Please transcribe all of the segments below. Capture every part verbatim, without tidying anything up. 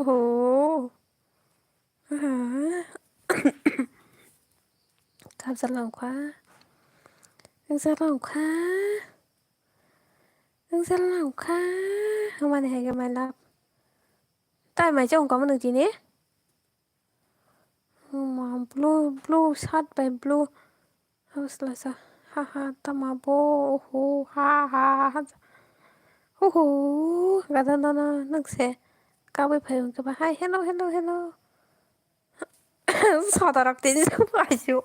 Oho. Aha. Kabjala wngkha. Wngjakla wngkha. Wngjakla wngkha. Wngmani hai khe my love. Tai mai chong kamo nung tini? Wngma blue, blue shirt bai blue. Abo sila sa. Ha ha, tama bo. Oho, ha ha ha. Oho, gada nana nung se. Kabui phai wngkhe ba. Hai, hello, hello, hello. Sodarak tini sa phai su.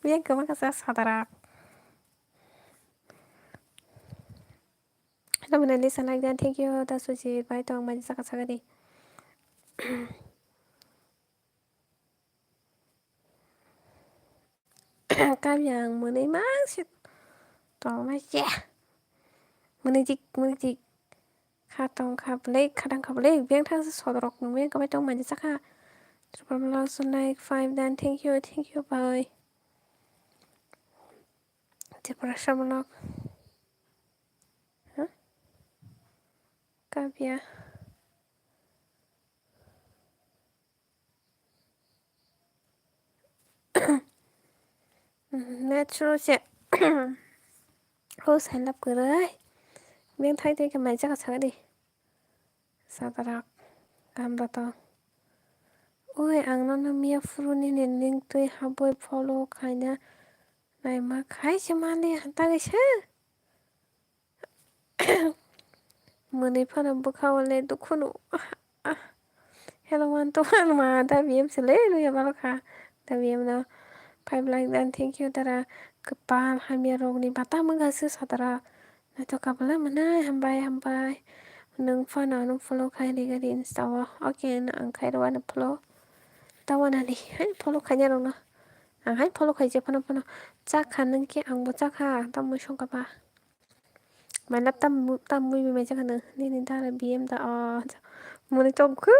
Yang kama kasa sodarak. Hello, Mona Lisa, like dan, thank you. Da Sujit, bai tong, mai saka saka di. Kami ang mwnwi mang si tong mai se. Mwnwi jik, mwnwi jik. Kha tong kha blek, kha tang kha blek, beng thang si sodorok nung beng kha bai tong mai saka. Super vlog, like five dan, thank you, thank you, bye. Tiprasa vlog. Huh? Kabya. Metro se. Ho, sailap kwrwi. Beng thai twi khe mai jaga saga di. Sadarak. Gamra to. Oi, ang nono miya phuru nini link twi habwi follow khaina naima khai se mali hantagwi se. Mwnwi phano bwkha o le dukhu no. Ah, ah. Hello, man to man ma da B M se le luya balo kha. Da B M no five like dan, thank you dara. Kwpal hamya rok ni bata mwngha se sadara. Naithoka bwla mwnai, hambai, hambai. Nwng phano ano follow khai ri gari Insta o. Okay, ang khai rw ano follow. Tawa nani, hai follow khaina rok no. Ang hai follow khai je phano phano. Chakha nwng khe ang bo chakha, tamo songkha ba. Mane tam, tam mui mui mai jaga nang. Nini dara B M da, oh, muni tong khu.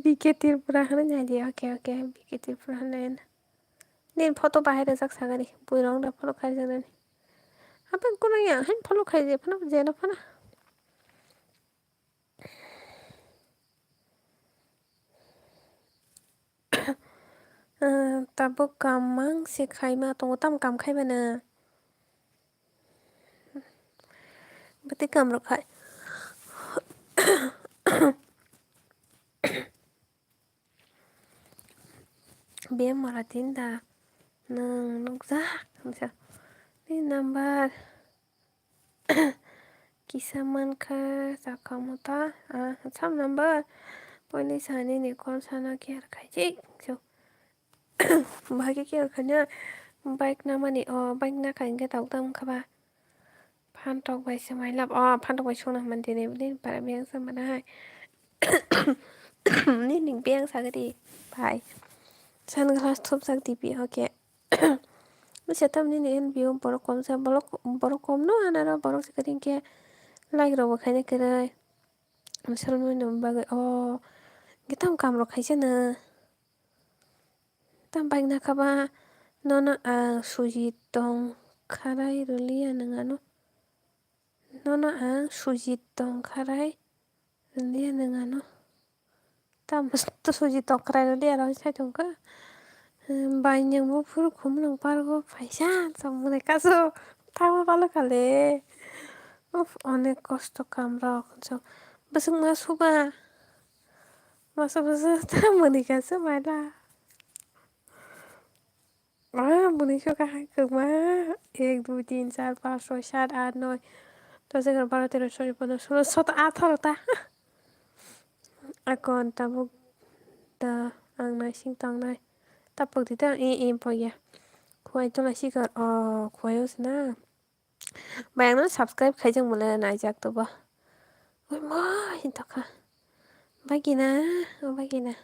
B K Tripura hwnwi nai di. Okay, okay, B K Tripura hwnwi. Nini photo bahai rwjak sagani. Bui rong da photo khai jak nani. Apa kuno ya, han photo khai je phano, je no phano. Ah, tabuk kam mang se khaima tongo, tamo kam khaimano? Bwtwi kam rok khai. Be mara tin da nwng nukjak, hamsa. Ni number. Kisa mankha, sakha mota, ah, sam number. Poini sani ni call sana care khaijik, so. Bahai khe care khaina, bike namani, o, bike nakha hinkhe tok tamo kha ba. Phantok bai se mai lab, o, phantok bai songna hwnmani tini, bini para biyang se mana hai. Nini biyang sagadi, bai. Sunglass thupjak dibi, okay. Misa tamni ni N B O borok kom sa, borok, borok kom no anaro borok se kering khe like rok bo khaina kwrwi. Salmani bagwi o gitam kam rok khaisa no. Tam bike nakha ba nono ang suji tong kharai rwliya nang ano. Nono ang suji tong kharai rwliya nang ano. Tam to suji tong kharai rwliya rw sai tong kha. Hmm, bai nwng bo phuru khumlwng pargo phaisa tong mwnai kaso tamo balo khale. Uff, onek kosto kam rok. So, bwswk ma suba. Masa bwswk ta mwnwi kaso maila. Ah, bwni so kaham kwbangma. Ek, dui, tin, char, panch, choi, sat, aat, noi, dos, egaroh, baro, tero, chaudo, pondro, sulo, sotro, atharo ta. Akon tabuk da ang naising tangnai. Tapuk di ta, e, e, pogya. Khuai tola sikar, o, khuai o sina. Bai ang no subscribe khaijak mole naijak to ba. Oi ma, hinta kha. Bagina, o bagina.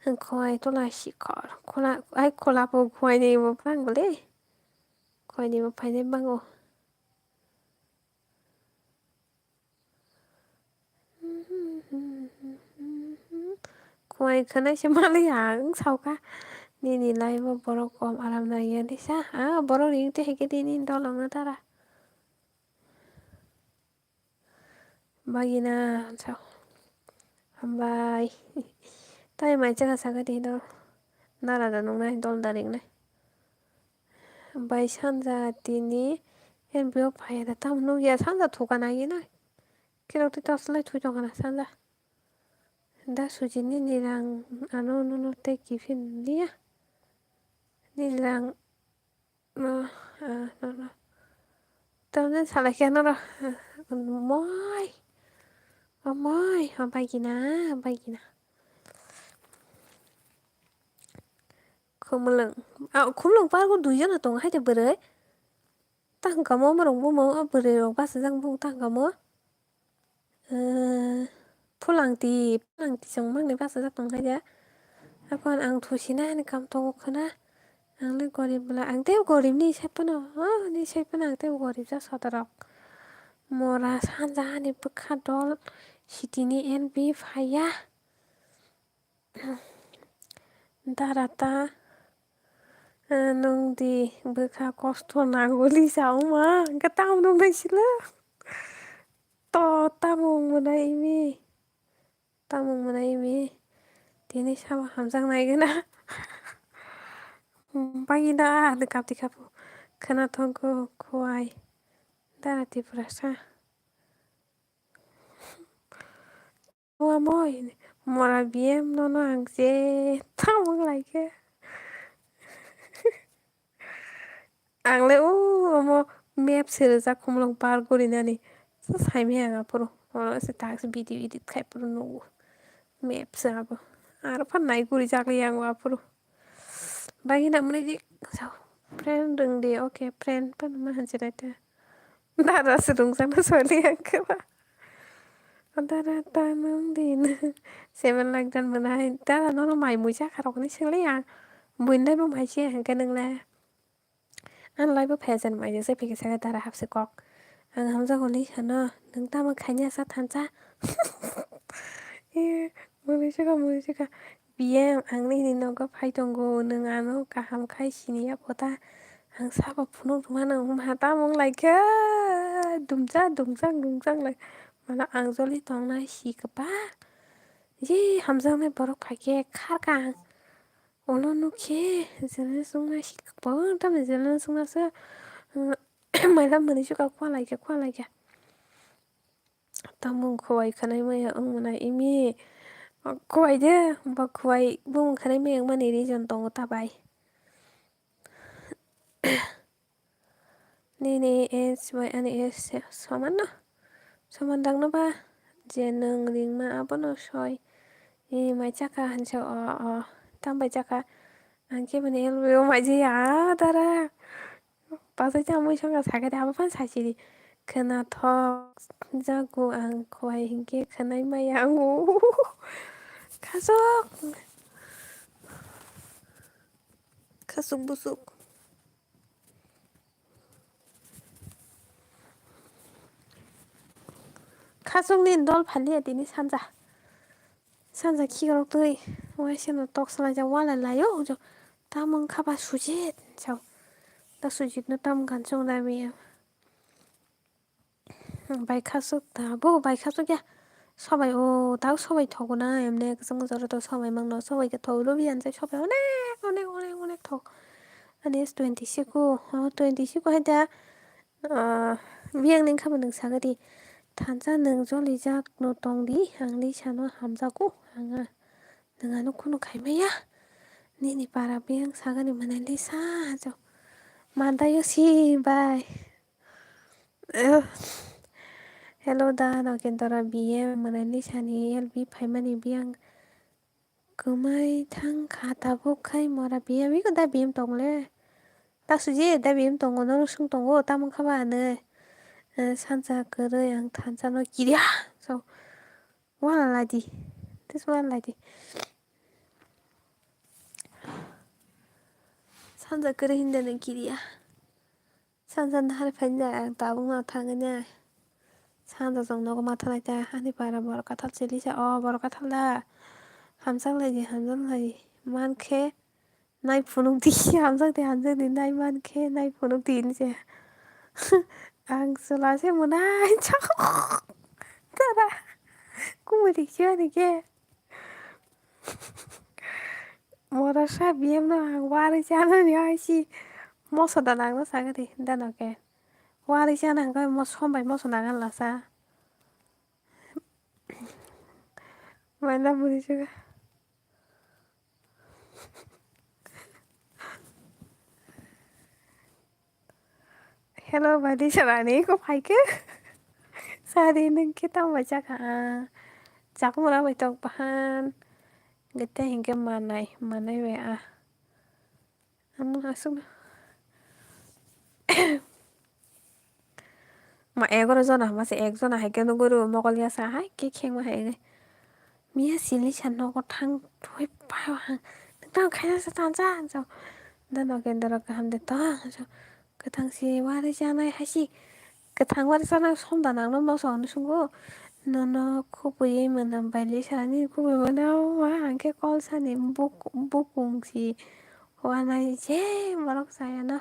Ang khuai tola sikar. Khola, ai khola po khuai ni mo pang bole. Khuai ni mo phainai bango. Khuai khwnai se maliya ang saukha. Nini lai bo borok kom aram naiya disa. Ah, borok ring te heke nini dolong no tara. Bagina, so. Hambai. Tai mai chwla sakha di do. Nara da nungnai dol da ringnai. Bai sanja tini N B O phaiya da tamo nukya sanja thuka nai gina. Kheno twi torch light thui tongkha na sanja. Da suji nini rang ano nono tei kiphil liya. Nini rang no, ah, no, no. Tamni salai khe no, no. Moi. O moi, o bai gina, o bai gina. Khumlwng. Ah, Khumlwng park o duijon tongo hai de bwrwi. Tang kamo borok bumung o bwrwi rok bachajak bumung tang kamo. Eh, Phulangti, Phulangti chwng mangni bachajak tong hai de. Aphano ang thusinai ani kam tongo khwna. Ang le gorib bwla, ang tei gorib ni sai phano, oh, ni sai phano ang tei gorib jak soda rok. Mora sanja ani bwkha dol city ni N B phaiya. Dara ta, eh, nwng di bwkha kosto nanguli sa wngma, hwnkhe tamo nung nai silo. To, tamo wng mwnai imi. Tamo wng mwnai imi. Tini sama hamjak nai gana. Bagina, ah, kapti kapu. Khwna thongkho, khowai. Dara Tiprasa. Wamoi, mora B M nono ang je tamo wng lai khe. Ang le o omo map se rijak Khumlwng park gurinani. So saimaya ang aphuru. Oro se tak se video edit khai phuru nugo. Map se abo. Aro phan nai gurijak le ang aphuru. Bagina mwnai di. So, friend rwng di. Okay, friend phan ma hanse rai ta. Dara se rungjakno soli ang khe ba. Dara ta nwng din. Seven lakh dan mwnai. Dara nono mai mui jakha rok hinwi swngli ang. Buini lai bo mai se hwnkhe nwng le. Ang lai bo phaijak mai se phikhe sakhe dara hapse kok. Ang hamjago hinwi sano. Nwng tamo khaina sa thansa. Eh, mwnwi swkha, mwnwi swkha. B M ang nini nogo phai tongo, nwng ano kaham khai siniya kota. Ang sabo phunuk rwmano wngma tamo wng lai khe, dumjak, dumjak, dumjak lai. Mano ang joli tongnai si kwbak. Je hamjaknai borok phai khe kharkha ang. Ulo nuk khe jealous wngnai si kwbang tamni jealous wngna se, maila mwnwi swkha kua lai khe, kua lai khe. Tamo khowai khwnai maya wng mwnai imi. Khowai de, ba khowai bumung khwnai maya wngmani reason tongo ta bai. Nini age bai ani age se soman no? Soman dang no ba? Je nwng ringma abono soi. Ni mai chakha hinsa o, o. Tam bai chakha. Ang khe bini L B O mai je ya dara. Pasai ta mui songkha sakhe de abo phan sachiri. Khwnathok jago ang khowai hinkhe khwnai maya ang o. Khasok. Khasok busuk. Khasok ni dol phaliya tini sanja. Sanja khikrok twi waisa no tok salai jak wala laio jo. Tamo wngkha ba Sujit sao. Ta Sujit no tamo gan chong da miya. Bai khasuk ta bo bai khasuk ya. Sobai o ta sobai thogo na emne kwchwng jora to sobai mangno sobai khe thok lubi anjai sobai onek onek onek onek thok. Ani S twenty siko o twenty siko hai da. Ah, biyang ni kha bo nwng sagadi thansa nwng jolijak no tongdi ang ni sano hamjago ang nwng ano kunu khaimaya nini para biyang sagani mwnai lisa jo mandayo si bai. Hello da Nokendra B M mwnai lisani L B phaimani biyang kwmai thang kha tabuk khai mora B M iko da B M tong le. Ta suji da B M tongo no sung tongo tamo kha ba ano. Sanja kwrwi ang thansa no kiria so wala ladi tis wala ladi. Sanja kwrwi hinda no kiria. Sanja nahar phainai ang tabuk no thangwi nai. Sanja chwng nogo ma thanai ta ani para borok kathal chilisa o borok kathal da. Hamjak lai di hamjak lai di mankhe nai phunuk di hamjak di hamjak di nai mankhe nai phunuk di hinwi se. Ang chwla se mwnai chok tara kumui rikhe ani khe. Mora sa biyem no ang wari chana ni ai si moso da nang no sagadi da no ke. Wari chana ang kai mo som bai moso nang lasa. Maila buri chuka. Hello, badi sarani ko phaikhe. Sari nung khe tamo bai chakha ang. Chakmura bai tok bahan. Gete hinkhe manai, manai bai ah. Amo asuk. Ma egaro jona, mase ek jona hai khe nuguru mokol ya sa hai khe khengma hai. Miya sili sa nogo thang thoi paio hang. Nang khaina sa tanja, sa. Da no kendra kaham de to, sa. Kwthang si wari chanai hai si. Kwthang wari chanai som da nang no mosong ni sungo. Nono khubui mwnam bai li sani khubui mwnam wa hang khe kol sani buk-, bukung si. Wanai je borok saya no.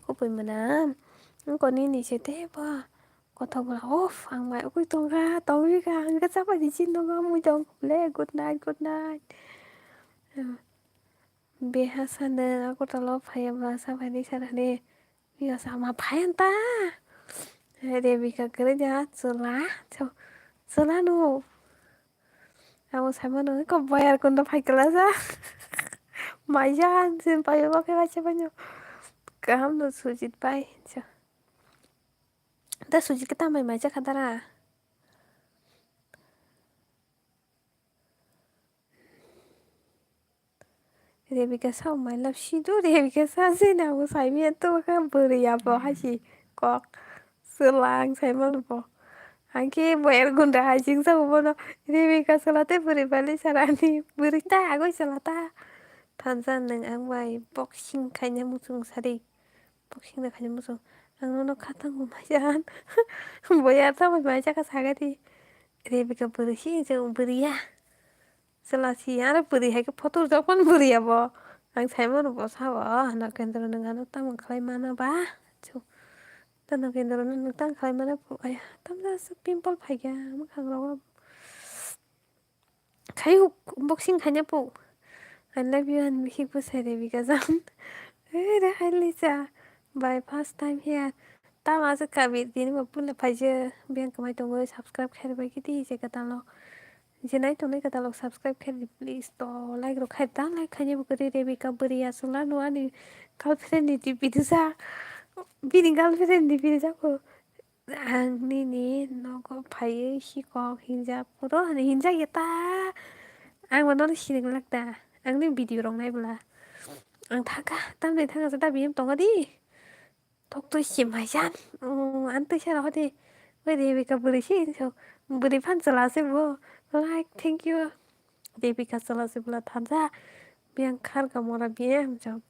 Kubui mwnam. Wngkha nini se tei ba. Kothok bwla, "Uff, ang mai ugui tongkha, tongwi kha, ang khe chapa di chin tongo, mui tong le, good night, good night." Beha sano Agartala o phaiya bwla, sa phai di sana de. Yo sama phaiyan ta. Rebika kwrwi ja chwla, chw-, chwla no. Abo saimano ko boyar kondo phai kwlasa. Maijan sin payo ba khe bacha banyo. Kaham no Sujit bai. Chw. Da Sujit khe tambai mai jakha dara. Rebika sao mai love sido, Rebika sa se na bo sai miya to ka bwrwi abo hai si kok. Swlang sai mano bo. Hangke boyar gunda hai sing sa bono. Rebika sala te bwrwi bali sarani. Bwrwi ta agoi sala ta. Thansa nang ang bai boxing khaina muchung sari. Boxing da khaina muchung. Ang nono khatang bo maijan. Boyar ta bo mai jaka sagadi. Rebika bwrwi si je bwrwi ya. Chwla si aro bwrwi hai khe photo rwjak phano bwrwi abo. Ang sai mano bo sabo, Nokendro nwng ano tamo khlai mano ba? Chu. Ta Nokendro nwng tamo khlai mano phu aya. Tamda aswk pimple phaikha mwkhang rogo. Khai huk boxing khaina phu. I love you and bihik bwsai Rebika jan. Hey, re hai Lisa. By first time here. Tamo aswk kabir tini bo puila phaijak. Biyang kwmai tongo subscribe khairok bai khe tei je kwtal rok. Je nai tongnai kwtal rok subscribe khe di please to like rok khai ta like khaini bo kwrwi Rebika bwrwi aswk la no ani girlfriend ni D P rijak bini girlfriend ni D P rijak bo ang nini nogo phaiwi si kok hinjak puro hinjak ya ta ang bo nono siring lak da ang ni video rok nai bwla ang thangkha tamni thangkha sa da biyem tongo di. Tok twi si maijan. Oh, ang twi sa rw de. Oi Rebika bwrwi si so. Bwrwi phan chwla se bo. Like, thank you. Rebika chwla se bwla thansa. Biyang khar ka mora biyang so.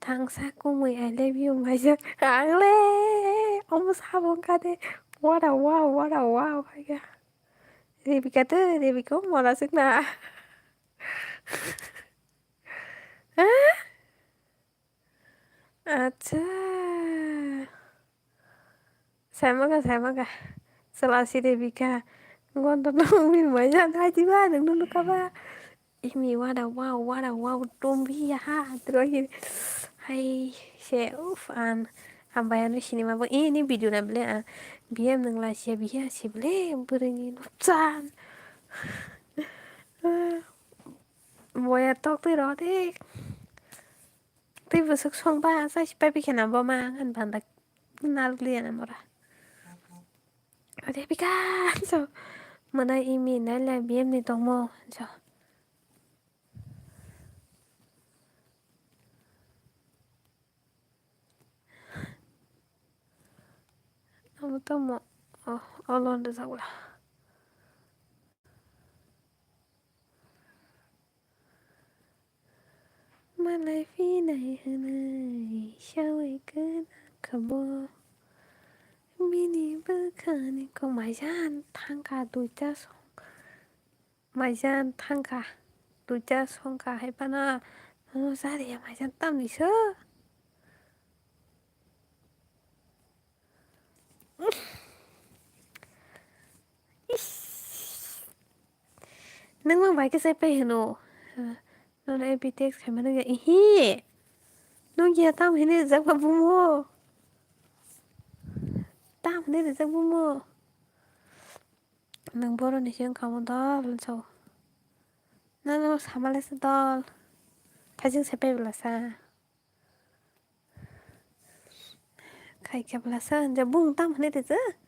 Thangsa kumui I love you maijan. Ang le. Omo sabong ka de. What a wow, what a wow. Hai ka. Rebika to, Rebika mora sik na. Ah? Acha. Saimaka, saimaka. Chwla si Rebika. Gondo no wngwi manya nai diba, nwng no nukha ba. Imi wada wow, wada wow, tombi ya ha. Drohi. Hai se, uff, an. Ang bai ano sinima bo ini video na bele, ah. Biyam nwng la siya biya si bele, bwrwini nukchan. Boya tok twi rw de. Tei bwswk songba, sa si pai bikhe na bo ma, ang banda narwkliya na mora. Ode bika, so, mwnai imi naila biyem ni tongmo, so. Amo tamo, oh, olon de jagula. Malai phinai hwnwi saui kwna kha bo. Bini bwkhani kok maijan thangkha duita song. Maijan thangkha duita songkha hai phano nono chariya maijan tamni so. Nang mang bai khe sai pai hino. Nono A B text khaima nang ya. Ihi. Nung ya tam hini rijak ba bumo. Tam hini rijak bumo. Nang boro ni sing kamo dol so. Nang nang sama le sa dol. Phajing sai pai bla sa. Khai khe bla sa, ja bung tam hwnwi rwjak.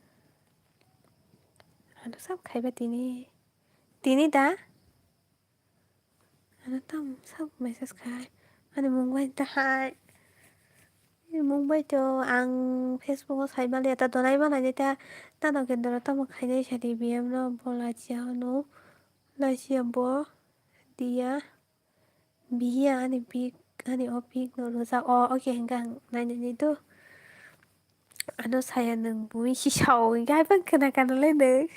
Ano sab khaiba tini. Tini da? Ano tam sab message khai. Ani mung bai da hai. Ani mung bai to ang Facebook o sai mali ata donai mali ta tano kendro tamo khainai sadi B M no bo lachia hwno. Lachia bo dia. Biya ani pik, ani o pik no rwjak. O, oke, hwnkhe ang nainani do. Ano saya nwng bui sisao hwnkhe hai phano khwna kana le nwng.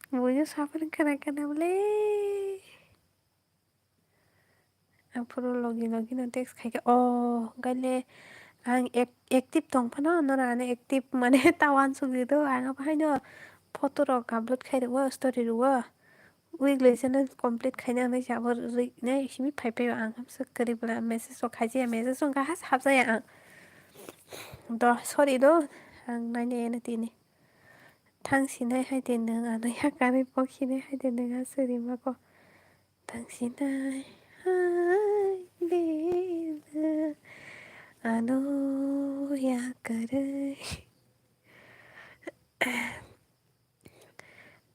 Buino sa phano khwna kana le. Aphuru logi logi no text khaikhe, o, hwnkhe le ang ac-, active tong phano, norok ano active mane ta uansuk di do, ang abo haino photo rok upload khai rwo, story rwo. Weekly channel complete khaina hinwi jabo rwinai simi phai phai o ang hamsa kwrwi bwla message rok khaijaya, message rok hap-, hapjaya ang. Do, sorry do, ang nainai ano tini. Thang sinai hai de nwng ano yakarwi pok sinai hai de nwng aswk rimako. Thang sinai hai de nwng ano yakarwi.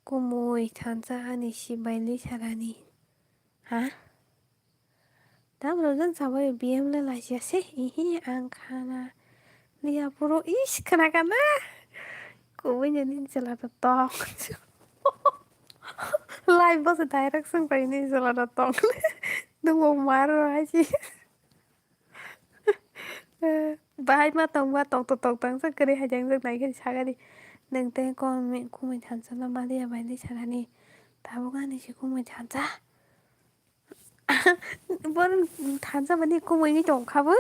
Kumui thansa ani sibai lisarani. Ha? Tamrok jang sabai B M le lasia se. Ihi ang khana. Liya puro is khana kana. Kumui nani jela da tong. Live bo se direct song pai ni jela da tong. Nungo maro aji. Bahai ma tongba tokto tok tangsa kwrwi hai jangjak nai khe sagani. Nwng tei kon mi-, kumui thansa no maliya bai ni sanani. Tabuk ani si kumui thansa. Borok thansa mani kumui ni tongkha bo.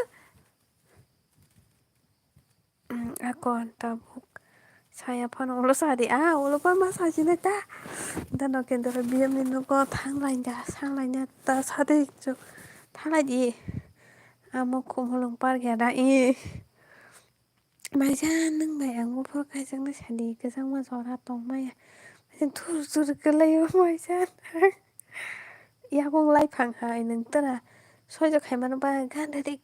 Akon tabuk. Saya phano ulo sadi, ah, ulo pa ma sajinai ta. Da no kendro B M ni nogo thanglai da, sanglai na ta sadi chuk thanglai di. Amo khumulung par geda i. Maisa nung bai ang buphuru kaijaknai sadi kwchangma jora tongmaya. Maisa thur thur kwlaio maisa. Yakung laiphang hai nung tara soijo khaimano ba gan rik.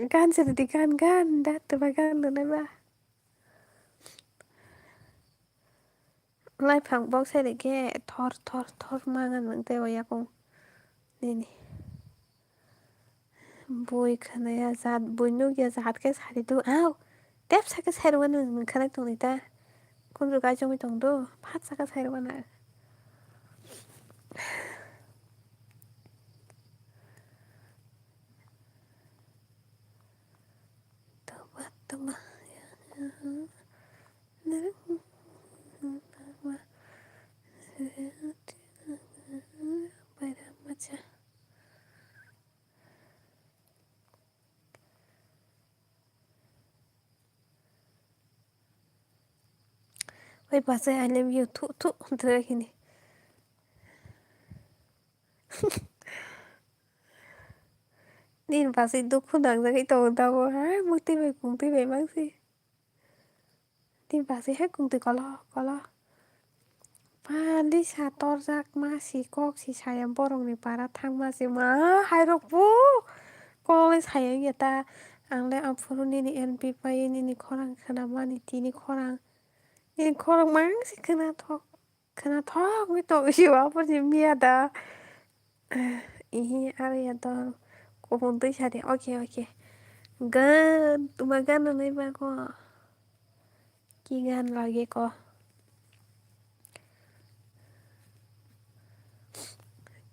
Gan se rwdi gan, gan da twma gan rwnai ba. Laiphang bok sai rikhe thor thor thor mangan nwng tei o yakung nini. Bui khwnaya jat, bui nukya jat khe sari do. Au, tep saka sai rwmani nwng khwnai tongni ta. Kunju kaijagwi tong do, phat saka sai rwmana. Tongma, tongma. Paida macha. Oi bachai, I love you. Thu, thu, dre hini. Nini bachai dukhu nangjagwi tongo tamo. Ha, muktwi bai, kungtwi bai mangsi. Tini basi hai kungtwi kolo kolo. Pali sa torjak ma si kok si saya borok ni para thangma si ma hai rok bo kok le saya ya ta ang le aphuru nini N P pai nini khorang khna mani tini khorang nini khorang mang si khna thok. Khwnathok wngwi tong sio, aphuru se miya da. Ihi, aro ya dol. Kubun twi sa de. Oke, oke. Gan, tuma gan rwnai ba ko. Ki gan lage ko?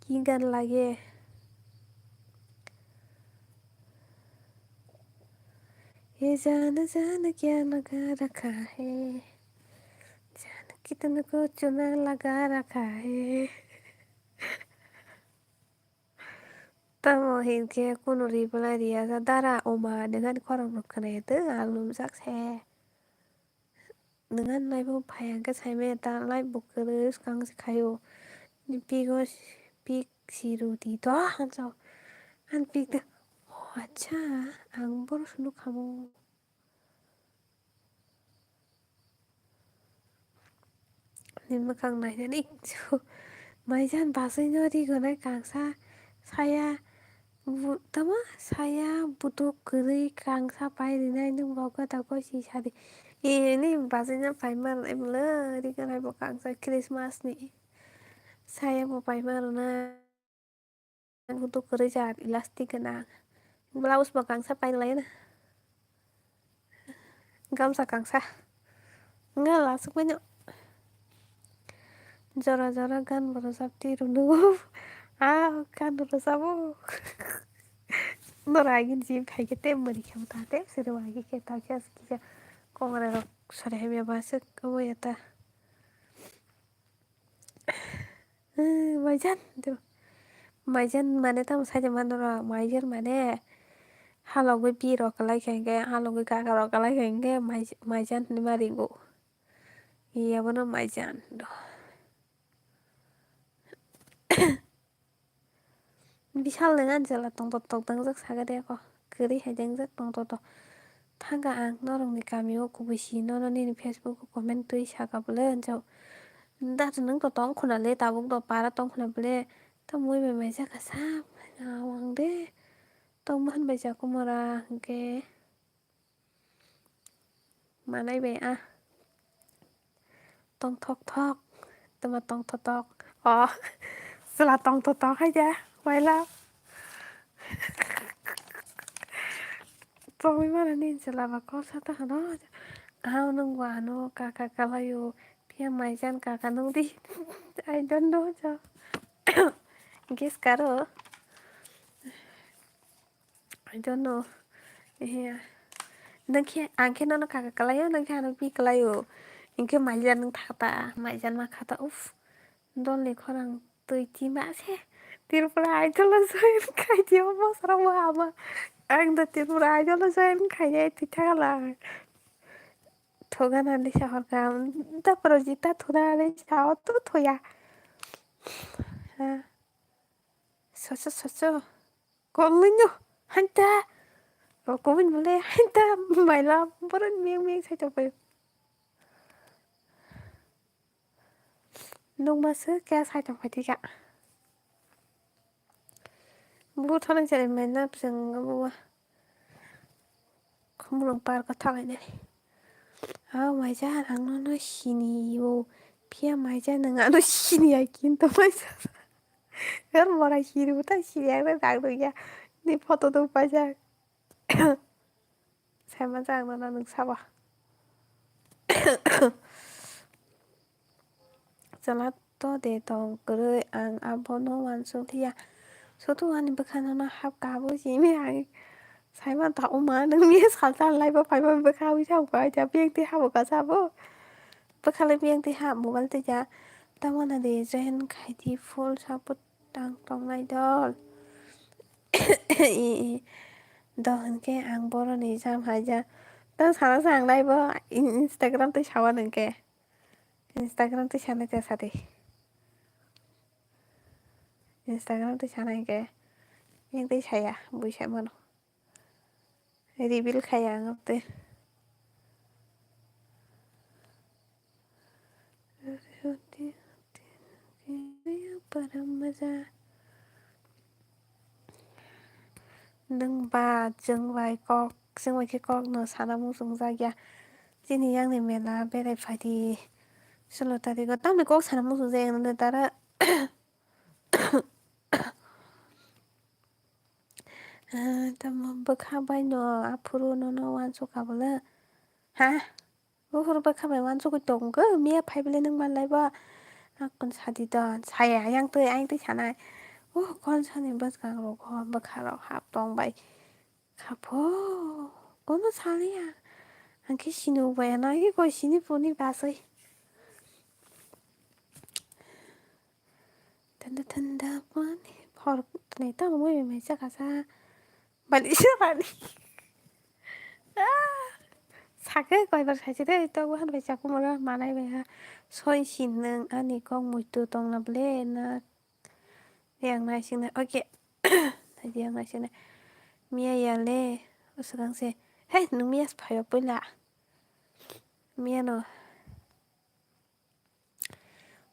Ki gan lage? ये जान जान क्या लगा रखा है, जान कितने को चुना लगा रखा है. Tamo hinkhe kunu reply riya kha, dara oma nengani khorang rok khwnaya tong ang lumjak se. Nwngan live o phai hwnkhe saimaya ta live bo kwrwi swkang se khaio. Ni pigo pik si rwdi to hanso. An pik de. Oh, acha, ang bono se nukha mo. Ni mwkhang nainani maijan basui no rigonai kangsa saya bu-, tamo saya butuk kwrwi kangsa pai rinai nwng bo gota gosi sadi. E, ni basui no paima rwnai bwle rigonai bo kangsa Christmas ni saya bo paima rwnai. Butuk kwrwi jak, elastic gwnang. Blouse bo kangsa pailai na. Gamsa kangsa. Nga lasuk mano. Jora jora gan bo rwjak ti rwnu. Ah, gan rwjabo. Nora agin jim khai ke tem mani khe ta te sere wagi ke ta khe kisa kongre rok sore hemya ba se kabo ya ta. Maijan, do. Maijan mane tamo saja manora, maijan mane halogwi pi rok kalai khe hwnkhe, halogwi kaka rok kalai khe hwnkhe mai-, maijan hinwi ma ringo. Iya bono maijan do. Bishal nang ani chwla tongthok tok dangjak saga de ko. Kwrwi hai dangjak tongthok tok. Thangkha ang norokni kamio kubui si nono nini Facebook o comment twi saka bwle hwnjak. Datu nwng to tong khuna le tabuk do para tong khuna bwle. Tamo bai mai jaka sa. Awang de. Tong man bai jaku mora hwnkhe. Manai bai a. Tongthok thok. Tama tongthok thok. Oh. Chwla tongthok thok hai ja. Waila. Tongwi mana ni chwla ba kok sa ta hano. Ah, nung ba ano kaka kalayo. Pia maijan kaka nung di. I don't know jo. Guess karo. I don't know. Eh, nang khe, ang khe nono kaka kalaio, nang khe ano pi kalaio. Hingke maijan nung thakta, maijan ma khata, uff. Dolni khorang twi tima se. Tripura Idol o join khai di obo sara bo ama. Ang da Tripura Idol o join khai di twi thakala. Thogana ni sahor ka, da Projita thuna ni sao tu thoya. Ha. Soso, soso. Kollinyo. Hanta. Rokomin bole. Hanta. Maila. Boron meng meng sai tongpai. Nungma se kya sai tongpai tika. Bu thonang jani maina pseng bu. Khumulung park o thanglainani. Ah, maijan, ang nono sini o. Phiya maijan, nwng ano sini ya, kintu maijan. Her mora sini bo ta sini, ang no dag do ya. Ni photo do paijak. Sai manjak ang nono, nwng sabo. Chwla to de tong kwrwi, ang abono uansuk liya. Soto ani bwkhano no hap kabo simi ang. Saima ta uma nung mi salsa lai bo paima bwkha wi sa uka ja biyang twi habo ka sabo. Bwkha le biyang twi ha mobile twi ja. Tamo na de join khai di full support tang tong nai dol. I, i. Do hwnkhe ang boroni jam hai ja. Tang sana sa ang lai bo in-, Instagram twi sawa nung khe. Instagram twi sanai ta sadi. Instagram twi sanai khe yang twi saya bui sai mano. Reveal khaya ang twi. Param maja. Nwng ba chwng bai kok, chwng bai khe kok no sana muchung jak ya. Chini yang ni mela berai phai di. Solo tarigo tamni kok sana muchung jak ya nang tara. Ah, tamo bwkha bai no aphuru nono uansuk ka bole. Ha? Buphuru bwkha bai uansugwi tongkhe miya phai bole nwng manlai ba. Akon sadi don saya yang twi ayang twi sanai. Oh, kon sani bwskang rok ho bwkha rok hap tong bai. Khapho kono saliya. Ang khe sini ubai ano, ang khe koi sini phone ni basai. Thanda thanda pani phor twnai tamo moi mai mai chakha sa. Bali sa bali. Ah, Thakhe koibar saisi de, to buhan bai chaku mora manai bai ha. Soi sin nung ani kok muitu tongna ble na. Yang nai sing nai. Oke. Tadi yang nai sing nai. Mia ya le. Usukang se. Hei, nung mia phayo puila. Mia no.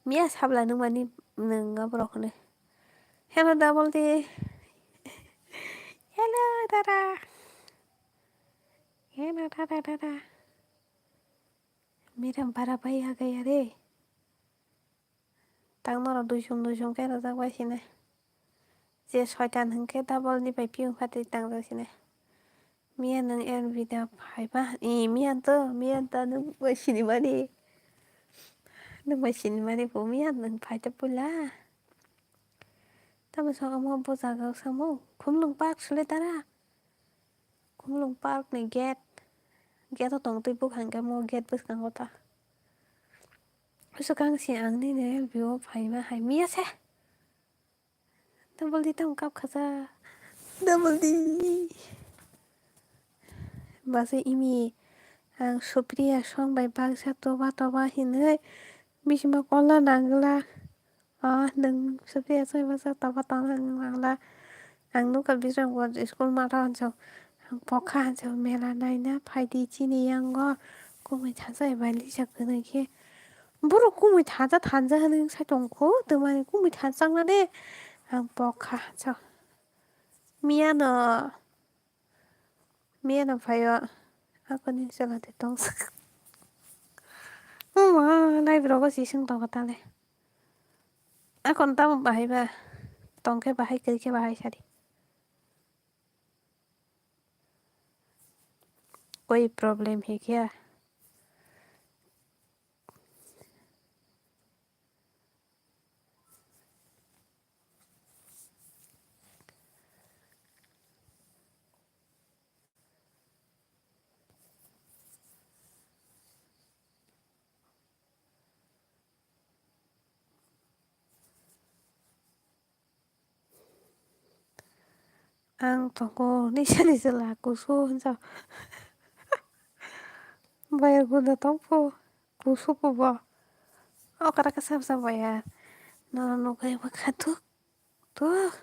Mia sabla nung mani nung aborok hwnwi. Hello, double D. Hello, dada. Hello, dada, dada. Mira bara bai agaya re. Tang norok duisong duisong khe rwjak bai sini. Je soitan hwnkhe double ni bai piyung phatwi tangjak sini. Miya nwng er bida phaiba, i miya to, miya ta nwng bai sinimani. Nwng bai sinimani bo miya nwng phaita puila. Tamo saka mo bo jaga samo Khumlung Park sule tara. Khumlung Park ni gate, gate o tong twi bwkha hwnkhe mo gate bwskango ta. Usukang si ang nini view o phaima hai miya se. Double D tamo kap khaja. Double D. Base imi ang Supriya song bai baksa toba toba hinwi bisima kola nangla. O nwng Supriya song bai baksa toba tongna nangla. Ang nukha Bisramganj school mata hanjak. Ang pokha hanjak mela naina phaidi chini yango. Kumui thansa bai lijak gwnwi khe. Borok kumui thansa thansa hwnwi wng sai tongkho, twmani kumui thansa wngna de. Ang pokha hansa. Miyano. Miyano phaio. Akoni chwla de tongsa. Uma, live rogo si swng tongo tale. Akon tamo bahai ba. Tongkhe bahai, kwrwikhe bahai sadi. कोई प्रॉब्लम है क्या? Ang tongo nisa nisa la kusu hinsa. Bayar gunda tongpo kusu po bo. O kara kasa bwsa bayar. Nono nugwi bwkha thuk thuk.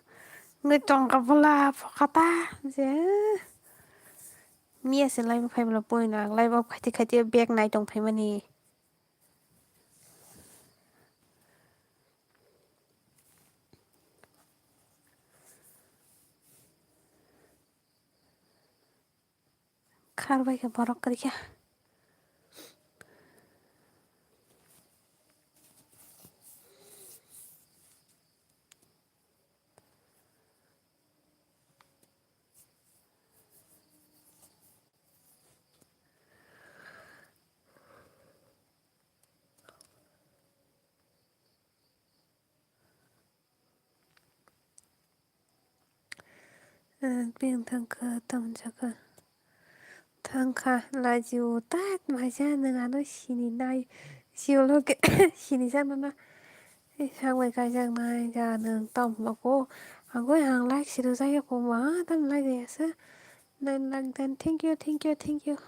Ngi tongka bwla phokata je. Miya se laibo phai bwla poino ang laibo khaiti khaiti bag nai tong phaimani. Khar bai khe borok kwrwi kha. Bini thangkha tamjaka. Thangkha lajibo tak maisa nwng ano sini nai. Siyolo khe sini sanana. Sangbai kaijaknai ja nwng tamo ko. Angkhe ang like si rwjak ya ko ma tam like ya sa. Nine lakh dan thank you, thank you, thank you.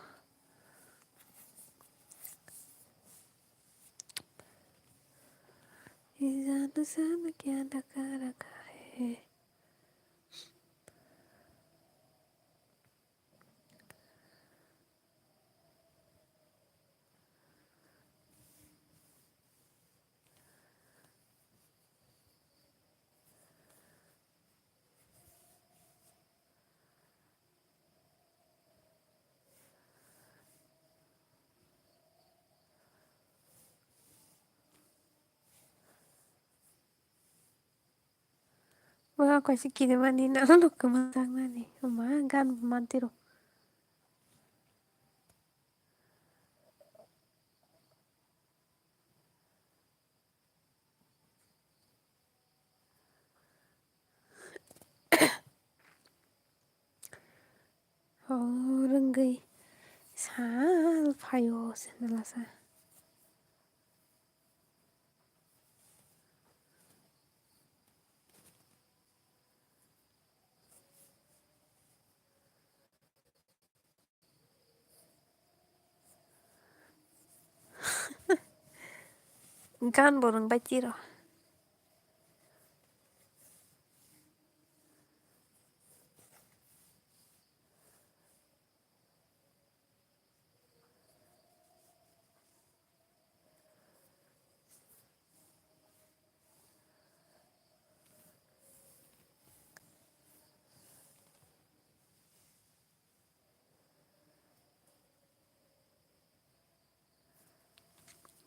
ये जादू सा मैं क्या लगा रखा है। Wa kaisa kirimani nang no kwmajak nani. Oma gan mantiro. O rwngwi sal phaio se nalasa. Gan bo rwngbai tiro.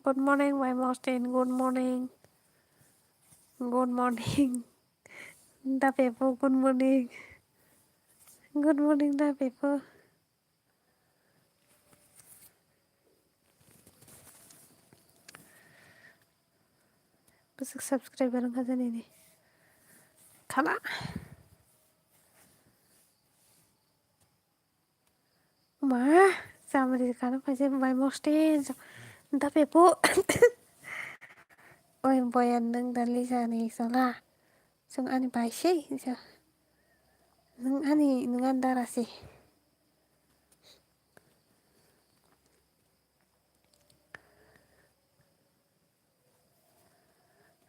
Good morning, my Mostin. Good morning. Good morning. Da Pepo, good morning. Good morning, da Pepo. Bwswk subscriber wngkha jani ni. Khala. Ma, chamri kano kaisa bai mosten da Pepo. Oi boyan nwng da Lisa ni sala. Chwng ani bai se, nwng ani, nwng ani dara se.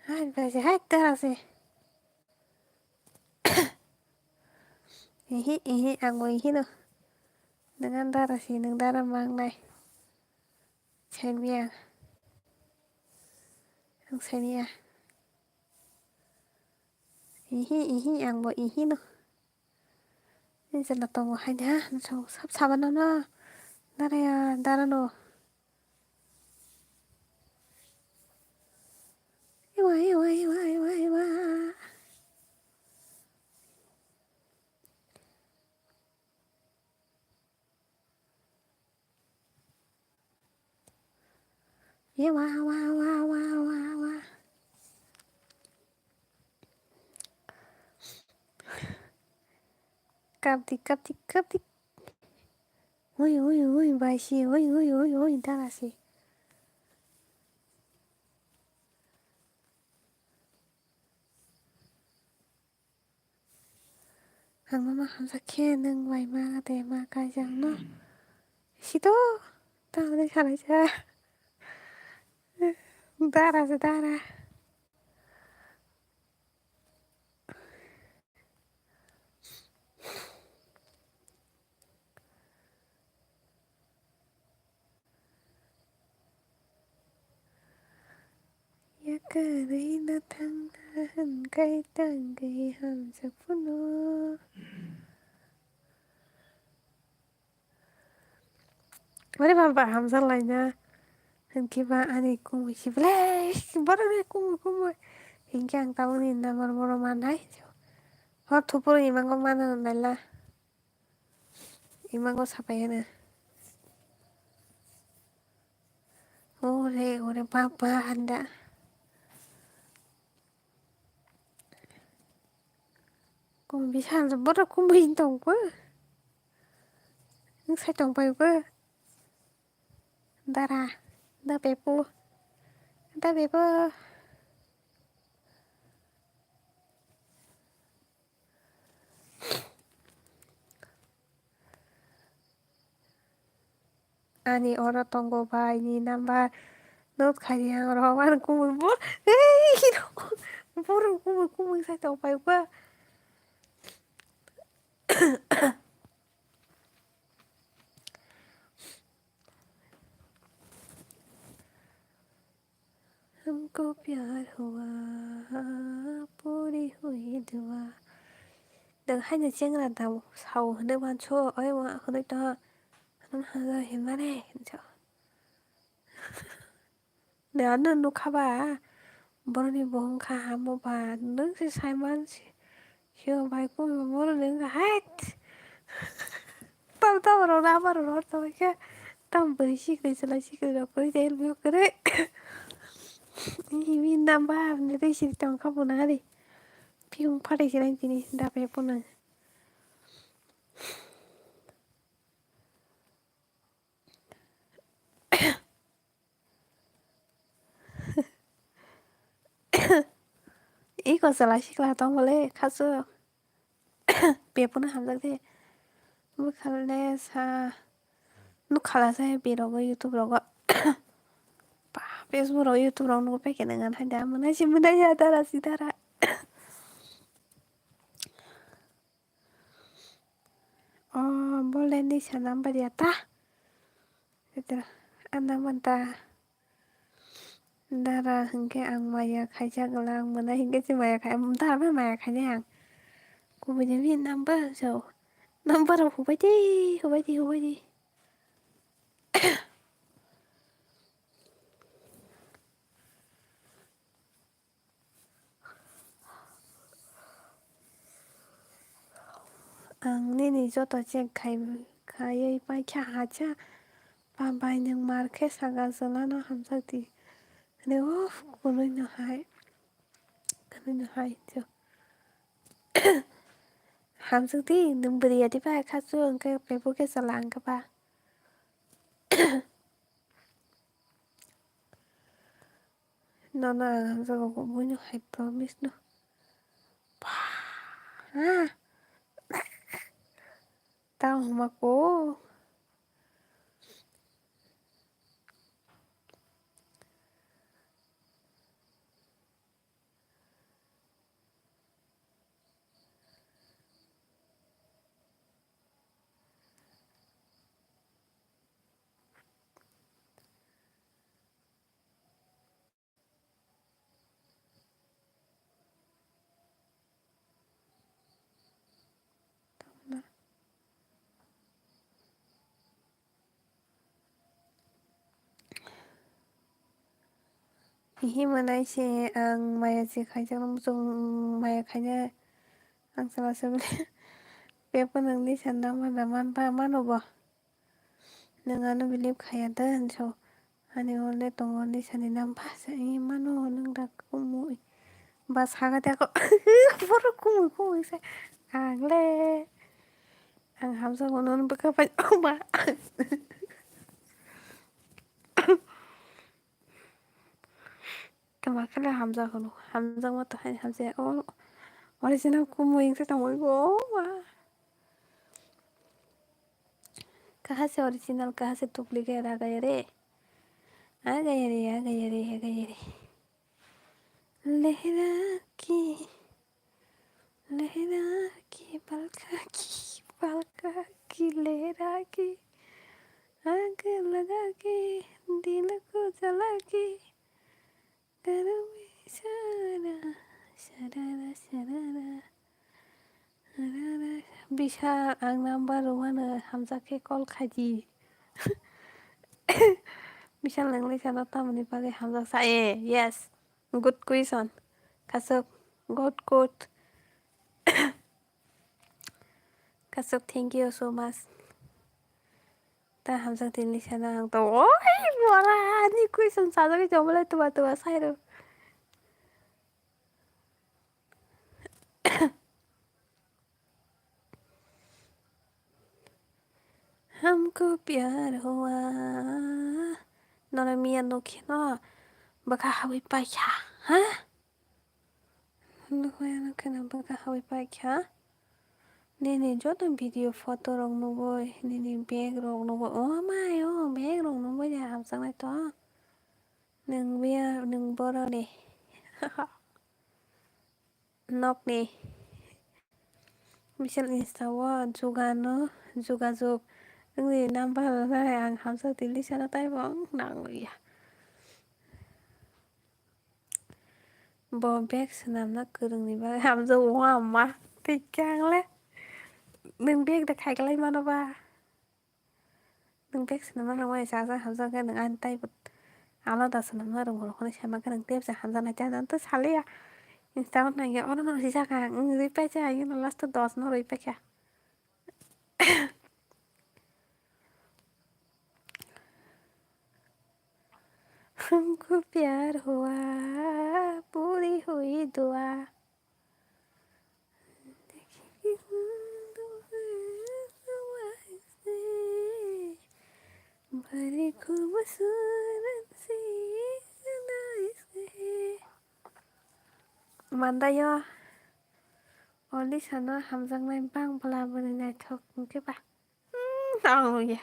Hai, bai se, hai, dara se. Ihi, ihi, ang bo ihi no. Nwng ani dara se, nwng dara mangnai. Saimia. Ang saimia. Ihi, ihi, ang bo ihi no. Ni jala tongo hai da, sab sabana no. Dara ya, dara no. Ewa, ewa, ewa, ewa, ewa. Ye wa, wa, wa, wa, wa, wa. Kapdi, kapdi, kapdi. Oi, oi, oi, bai si, oi, oi, oi, oi, dara si. Ang mama hamjak khe nwng bai ma de ma kaijak no. Sito, tamni kalaijak. Dara se dara. Yakarwi no thangna hwnkhai tangwi hamjak phano. Ore baba, hamjak laina hwnkhe ba ani kumui se belai borok ni kumui kumui. Hinkhe ang tabukni number bono mannai. Hor thupuru imango mano naila. Imango sapai hwno. Ore, ore, baba, anda. Kum bisa, bodo kum bisa tong ko. Nung sai tong pai ko. Dara, da Pepo. Da Pepo. Ani oro tongo bai ni number. Note khaidi ang rok, ang kumui bo. Ei, borok kumui, kumui sai tong pai ba. Humko pyar hua, puri hui dua. Nwng haino chengra da sao hwnwi manso, oi wa hwnwi tong, hwnwi hajar hinmare hinso. Nwng ano nukha ba, boroni bo wngkha hamo ba, nwng se saiman se. Sio bai kung bo bono nung hait. Tam tam rok na bar rok to ke. Tam bari sikri sila sikri rok koi tel mo kre. Ini namba ni risi tong kamu nari. Piung pare sila tini dape puna. Iko chwla sikla tong bole khasu. Bebuna hamjak de. Bwkha le sa nukha la sa bini rogo YouTube rogo. Bap Facebook rok, YouTube rok nugo paikhe nang hai da, mwnai se mwnai ya, dara si dara. O bole ni sa number ya ta. Sitra, a number ta. Dara hinkhe ang maya khaijak lang, mwnai hinkhe se maya khai, dara bai maya khainai ang. Kubui de bini number so. Number rok hubai di, hubai di, hubai di. Ang nini joto check khai, khaiwi paikha hacha, pa bai nwng mar khe saka chwlano hamjak di. Hwnwi o kunui no hai, kunui no hai cho. Hamjak di, nwng bwrwi ya di ba kha chu hwnkhe bebak khe chwla hwnkhe ba. Nono ang hamjakgo, buino hai promise no. Pah, ah. Tamo hwnma ko. Hihi mwnai se ang maya se khaijak, muchung maya khaina ang chwla se bole. Bebak nangni sanna mana manba mano bo. Nwng ano believe khaiya da hinso. Ani hole tongo ni sani namba sa i mano nwng da kumui. Ba saga da ko. Borok kumui kumui sa. Ang le. Ang hamsa ko non bwkha pai oma. Tama khe le hamjak hwno, hamjakma to hai hamjak ya. O original kumui wngkhe tongmani bo, o ma. Kaha se original, kaha se duplicate, a gaya re. A gaya re, a gaya re, a gaya re. Lehra ki. लहरा के पलका की, पलका की लहरा के, आग लगा के, दिल को जला के, करूँ इशारा, शरारा, शरारा, sharara. Bishal, ang number rwmano hamjak khe call khaidi. Bishal, nang le sano tamoni bagwi hamjak sa? Eh, yes. Good question. Kasuk, good, good. Kasuk, thank you so much. Ta hamjak tini sana ang to. Oi, bora, ani question sajagwi jomole tuba tuba sairo. हमको प्यार हुआ। Nono miya nukhe no bwkha hawi paikha, ha? Nukhe no bwkha hawi paikha. Nini joto video photo rok nugwi, nini bag rok nugwi. O mai o, bag rok nugwi de hamjaknai to. Nwng biya, nwng borok ni. Nokni. Bishal Insta o jugano, jugajug wngwi number rwnai ang hamjak twi lisano taibo wng nang ya. Bo bag swnamna kwrwngni bagwi hamjak o ama. Tei khe ang le nwng bag da khaiklai mano ba? Nwng bag swnamna rwmani chajak hamjak khe nwng ani taibo alada swnamna rwngmani hwnwi saima khe nwng teibo hamjaknai tei ano tei saliya. Insta o naiya oro no rijak ang wng rwi paikha, ayang no last o dos no rwi paikha. हमको प्यार हुआ पूरी हुई दुआ। Bari खूबसूरत सी अदाइश है। Mandayo, o lisano hamjaknai bang bwla bwrwi naithok hwnkhe ba. Hmm, ang ya.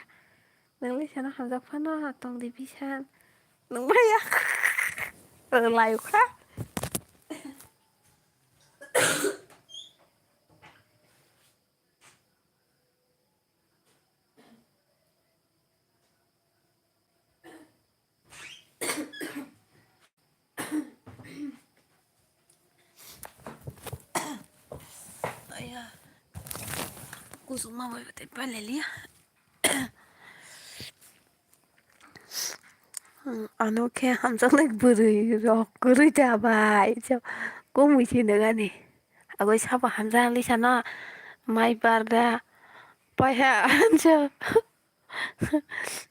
Nwng lisano hamjak phano tong di bisa. Nwng maya. Lai kha. Aya. Kusuk ma bai tei palai liya. Hmm, ano khe hamjaknai bwrwi rok kwrwi da bai. Kumui se nangani. Agoi sabo hamjak lisano mai barda. Paiha hansa.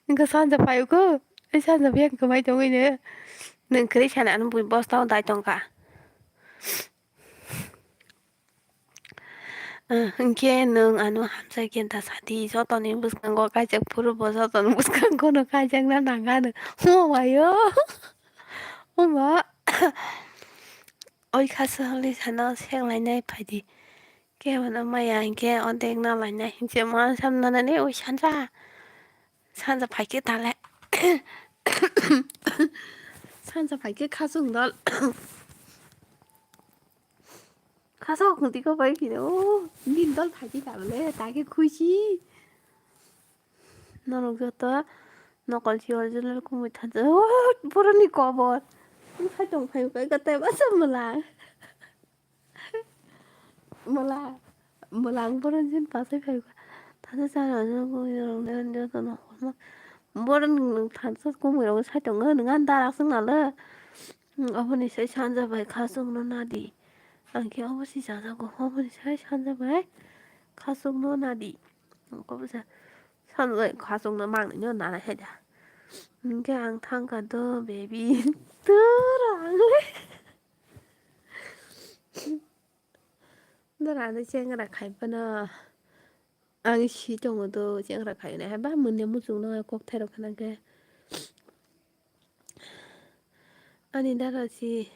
Wngkha sanja phai kho. Ei sanja phai ang kwmai tongwi ne. Nwng kwrwi sana ano bui bosta o dai tongkha. Ah, hinkhe nwng ano hamjakya da sadi, jotoni bwskango kaijak phuru bo jotoni bwskango no kaijakna nangano. Omayo. Oma. Oi khaswk hwnwi sana senglainai phaidi. Kebono maya hinkhe odek nalainai hinkhe ma samnanani oi sanja. Sanja phaikhe tale. Sanja phaikhe khaswk dol. Khaswk hwntwiko bai phino. Bini dol phaikhe tale, takhe khuisi. Norok joto nokol si original kumui thansa. Oh, boroni kobor. Wngkhai tong phai kha, gatai masa mwla. Mwla, mwla ang boron jin pasai phai kha. Thansa chana joto nokol ma. Boron thansa kumui rok sai tongo, nang darak sung nalo. Oboni sai sanja bai khaswk no nadi. Ang khe obo si chajago, oboni sai sanja bai khaswk no nadi. Obo sa. Sanjai khaswkno mangnino nana hai da. Hinkhe ang thangkha do, baby. Tura ang le. Dora ani chengra khai phano. Ang si tongo do, chengra khai nai hai ba mwnwi muchungno kok thairok khna khe. Ani dara si,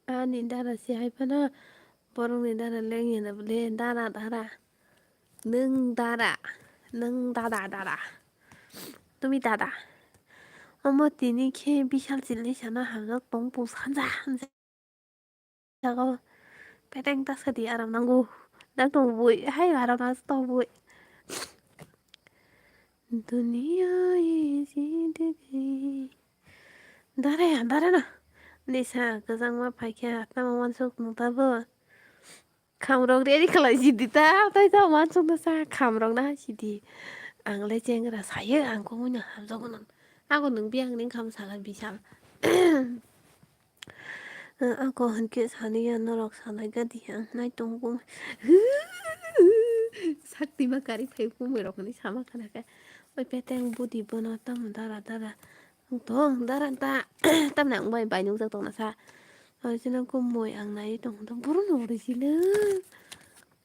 ani dara si hai phano borokni dara lengya na bwle dara, dara. Nwng dara, nwng dada, dara. Tumi dada. Omo tini khe bisal chili sana hamjak tong pung sanja, hamjak. Jago peteng ta sadi aram nango. Dak tong bui, hai aram as tong bui. Duniya ye zindagi. Dare, dare na. Nisa kwchangma phaikha, tamo wansuk nung tabo. Khamrok ready khlai sidi ta, tai ta wansuk na sa khamrok na sidi. Ang le chengra sayo, ang kongwi no hamjago no. Ako nung biyang ning kham sala bisal. Ako hinkhe saniya norok salai gadi ang nai tongo. Sakti ma kari phai kumui rok ni sama khana khe. Oi peteng budi bono tamo dara dara. Ang to dara ta tamna ang bai bai nungjak tongna sa. Original kumui ang nai tong to boro no original.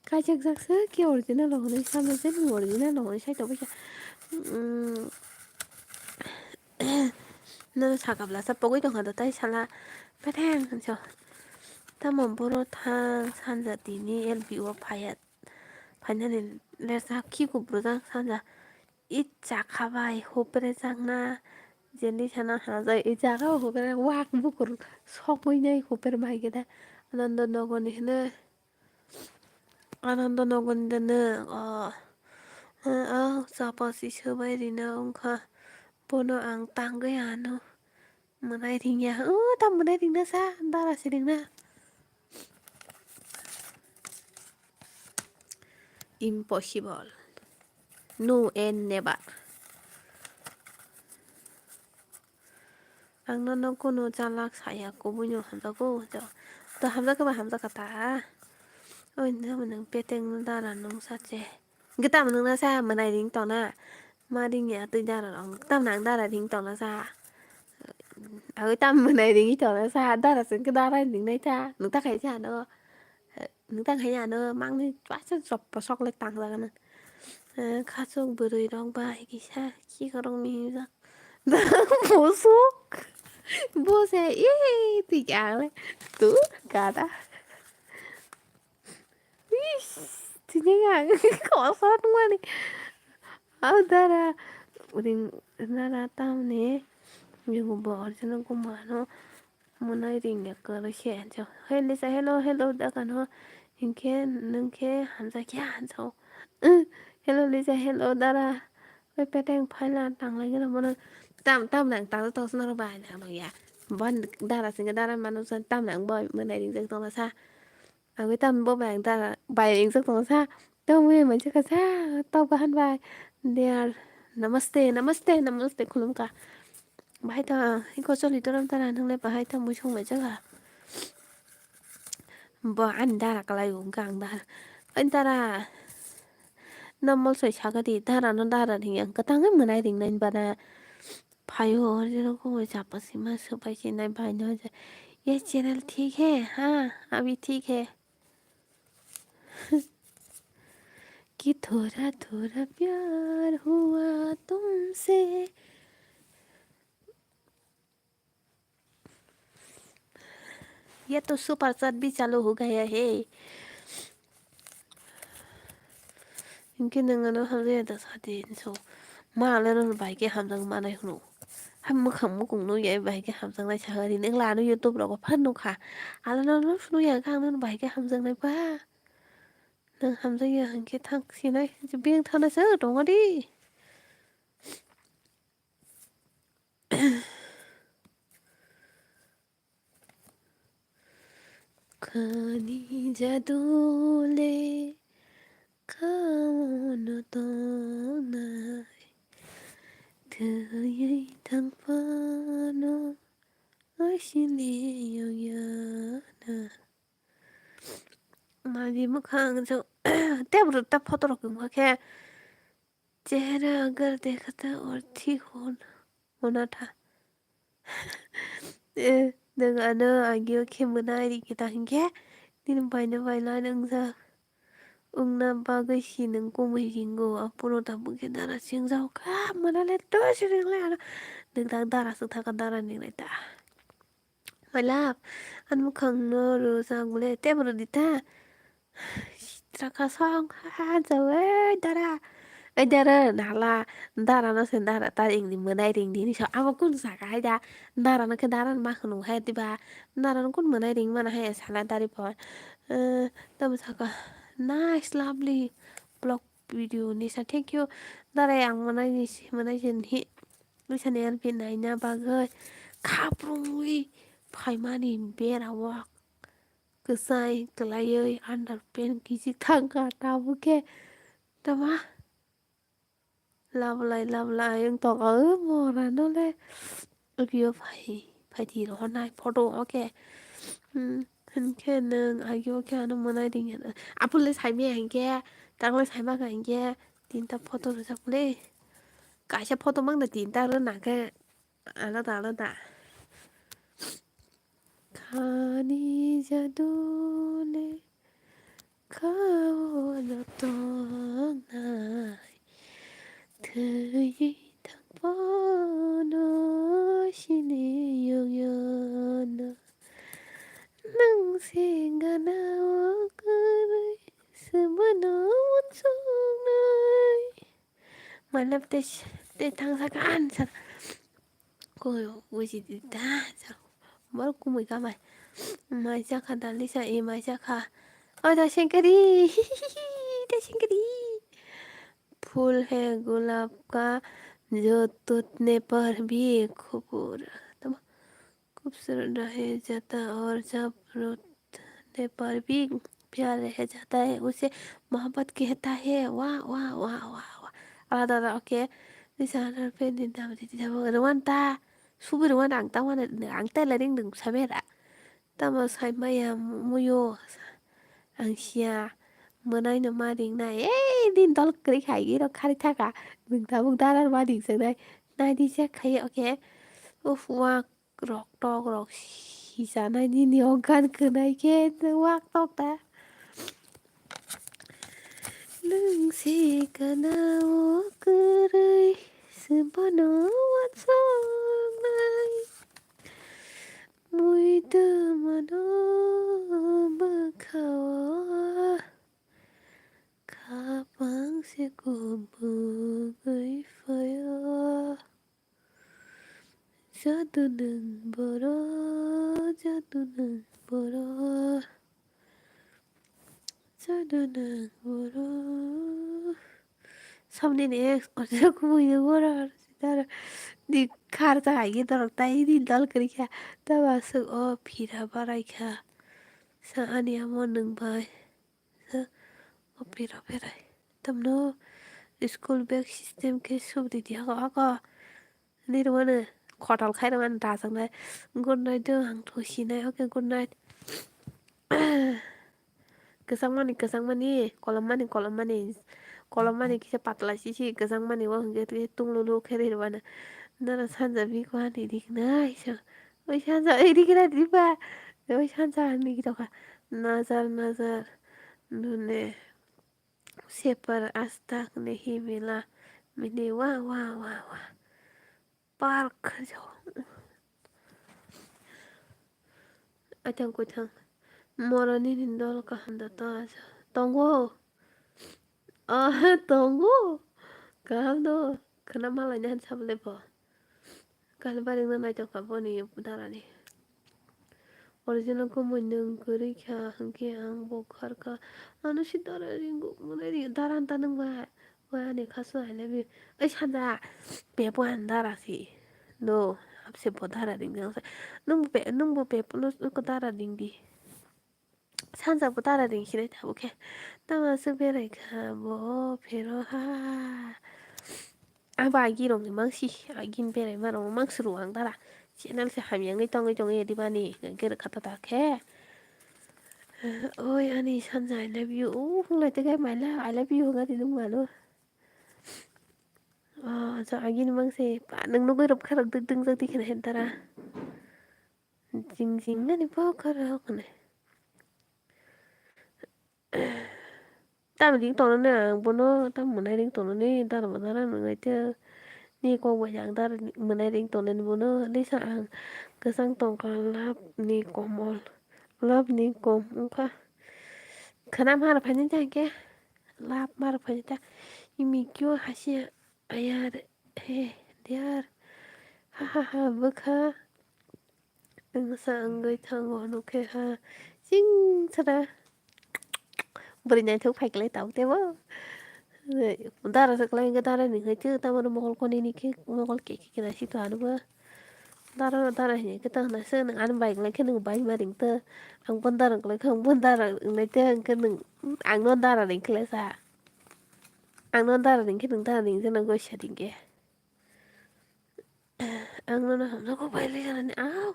Kaijak jak se ke original rok hinui sama je original rok hinui sai tong bai kha. Nono sakabla sa pogwi tongkha do tai sala peteng hinso. Tamo boro thang sanja tini L B o phaiya. Phainani lersa khi kubrujak sanja. I chakha bai hupre chakna jeni sana hajai i jaga hupre wak bukur sokwi nai hupre bai geda. Anando nogoni hwnwi. Anando nogoni da nwng, o, o, o, chapa si swbai rina wngkha. Bono ang tangwi ano mwnai ringya. O, ta mwnai ringna sa, dara si ringna. Impossible. No and never. Ang nono kunu chalak saya, kubui no hamjago, to hamjakhe ba hamjakha ta. Oi, nwng, nwng peteng no dara nung sache. Gita nwng na sa mwnai ring tona. Ma ring ya twi dara rong. Tam nang dara ring tona sa. Agoi tam mwnai ring tona sa. Dara sing ke dara ring nai ta. Nwng ta khai sa no. Nwng ta khai ya no. Mang ni chwa sa chop sok le tang jaga na. Eh, khasuk bwrwi rok bai kisa. Ki korok mi jak. Busuk. Bose, ih, tiga le. Tu, gada. Ish, tini ang koso nungmani. Au dara, ring, dara tamni. Yung bo original kumano. Mwnai ringya kwrwi se, hanjao. Hey, Lisa, hello, hello, dara no. Hinkhe, nwng khe hamjakya, hanjao. Hello, Lisa, hello, dara. Oi, peteng phaila, tanglai gana bono. Tam, tam nang, tang, tong, swnaro bai, nang, nang, ya. Ban, dara, singa, dara, manu, san, tam, nang, boy, mwnai ringjak, tong, sa. Agwi tam, bo, bai, dara, bai, ringjak, tong, sa. Tong, wi, manjak, sa, top, gahan, bai. There. Namaste, namaste, namaste, khulumkha. Bahai ta, iko choli torom tara nang le bahai ta musung mai jaga. Bo ani dara kalai o gang dara. Ani dara. Namol soi sagadi dara no dara ni yang katang mwnai ring nai bana. Phayo jero ko chapa sima supai sinai bai no je. Ye channel thik hai, ha, abhi thik hai. कि थोड़ा थोड़ा प्यार हुआ तुमसे। ये तो super chat भी चालू हो गया है। Hinkhe nwng ano hamjaya da sadi hinso. Ma ale no bai khe hamjak manai hwno. Hai mwkhang mukung no ya bai khe hamjaknai sa ri nwng la ano YouTube rogo phan nukha. Ale no no phunu ya khe ang no bai khe hamjaknai ba. Nwng hamjakya hinkhe thang sinai, biyang thangnai se tongo di. Khani jadule kamono tongnai, thwiwi thangphano asile yongyana. Magi mwkhang jok tebru ta photo rok wngkha khe. Chehra agar dekhta aur thik hona, hona tha. Eh, nwng ano agio khe mwnai ri khe ta hinkhe, nini baino bailai nwngjak wngna bagwi si nwng kumui ringo, aphuru tabuk khe dara chengjak kha, mwnale to se ringlai ano, nwng tak dara swk thaka dara ninglai ta. My love, ani mwkhang no rwjak bole, tebo rwdi ta. Sitra kha song, ha, ha, jaw, ei, dara. Ei, dara, nala, dara no se dara, ta ingni mwnai ringdi ni so, abo kun saka hai da, dara no khe dara ma hwno hai diba, dara no kun mwnai ring mana hai sala dari pho. Eh, tamo saka, nice, lovely vlog video ni sa, thank you. Dara ang mwnai ni si, mwnai jen hi. Wngsa ni L P naina bagwi khaprungwi phaimani bera o kwchai kwlaiwi underpant kichik thangkha tabukhe tama lablai lablai wng tongkha o mora nole. Audio phai phaidi rohornai photo o khe. Hmm, hinkhe nwng agio khe ano mwnai ringya na. Aphuru le saimaya hinkhe, tangle saimaka hinkhe, tinta photo rwjak le. Kaisa photo mangda tinta rw nangkhe alada alada. Khani jadule kaono tongnai, thwiwi thangphano sini yungyono. Nwng se gana o kwrwi, swbano uansuknai. My love, tei, tei thangsa khan sa. Ko buji di da sa. Bor kumui kamai. Mai jakha da Lisa e mai jakha. O da sengkari. Da sengkari. फूल है गुलाब का जो टूटने पर भी खूबसूरत। Tamo? खूबसूरत रह जाता और जब टूटने पर भी प्यार रह जाता है, उसे मोहब्बत कहता है। Wah, wah, wah, wah, wah. Alada alada, okay. Ni sana pe ni dam di dam rwan ta. Subi rwan ang ta wana ang ta la ring ding samera. Tamo sai maya muyo. Ang sia. Mwnai no ma ring nai. Ei, din dol kri khai gi ro khari thaka. Nung tabuk darar ma ring sangnai. Nai di se khai, okay. Uf, wah. Rok tok rok sijana nini o gan kwnai khe nwng wak tok da. Nwng se gana o kwrwi swbano uansuknai. Muitu mano bwkha o khapang se kubugwi phaio. Jadu nwng boro Dunang borok. Sa dunang borok. Samni ni ex order kumui ni borok. Sitara. Ni khar ta hai ke dorok tai ni dal kari kha. Tama aswk o phira barai kha. Sa ani amo nwng bai. Sa o phira berai. Tamno school bag system khe subri di hako hako. Nirwano khotal khai rwmani rajak nai. Good night do ang thusi nai. Okay, good night. Kwchangmani, kwchangmani, kolommani, kolommani, kolommani kisa patla sisi, kwchangmani o hwnkhe twi tunglulu khe ri rwmani. Nara sanja biko ani rik nai sa. Oi sanja, oi rik nai ri ba. Oi sanja ani rik tokha. Najar, najar, nune. Separ astak ne himila mini wa wa wa wa. Park jo. Atang koi thang. Morani ni dol kaham da to aja. Tongo. Ah, tongo. Kaham do. Khana malai nang sabole bo. Kalibaring no naithok kha boni darani. Original kumui nwng kwrwi kha hwnkhe ang bo kharkha. Ano si dara ringo mwnai ri dara anta nwng bai. Bai ani khasu I love you. Oi sanja pepo ani dara si. No, hapse bo dara ringjak sa. Nwng bo pe, nwng bo pepo no dara ringdi. Sanja bo dara ring hinai tabuk khe. Tama aswk berai kha bo phero ha. Abo agi rok ni mangsi, agi ni berai ma rok mangsi rw ang dara. Channel se hamya wngwi tongwi tongwi edibani hwnkhe rwkha ta ta khe. Oi ani sanja I love you. Oh, hwnglai tei khe maila I love you hwnga tini mano. Oh, so agi ni mangsi pa nwng nugwi rw kha rok dwk dwng jak di khna hen dara. Jing jing nani bo khorok hwnwi. Tamo ring tongnani ang bono tamo mwnai ring tongnani dara bo dara nwngnai tei ni kok bai ang dara mwnai ring tongnani bono lisa ang kwchang tongkha love ni komol love ni kom wngkha khwnam hara phainai tei hwnkhe love mara phainai ta imi kyo hasia. Ayar he diyar ha ha ha bwkha wngsa wngwi thango nukhe ha ching chara bwrwi naithok phaiklai tabuk tebo dara se kwlai wngkhe dara ni hai tamo mokol konini khe mokol khe khe naisik to ano bo dara dara hinwi khe tamo naisik nwng ani bike lai khe nwng bike ma ringtw ang bo dara wngkha ang bo dara wngnai tei hwnkhe nwng ang no dara ringkhe lai sa. Ang no dara ringkhe nwng dara ringkhe no goi sa ringkhe. Ang no hamjakgo bai lai janani au.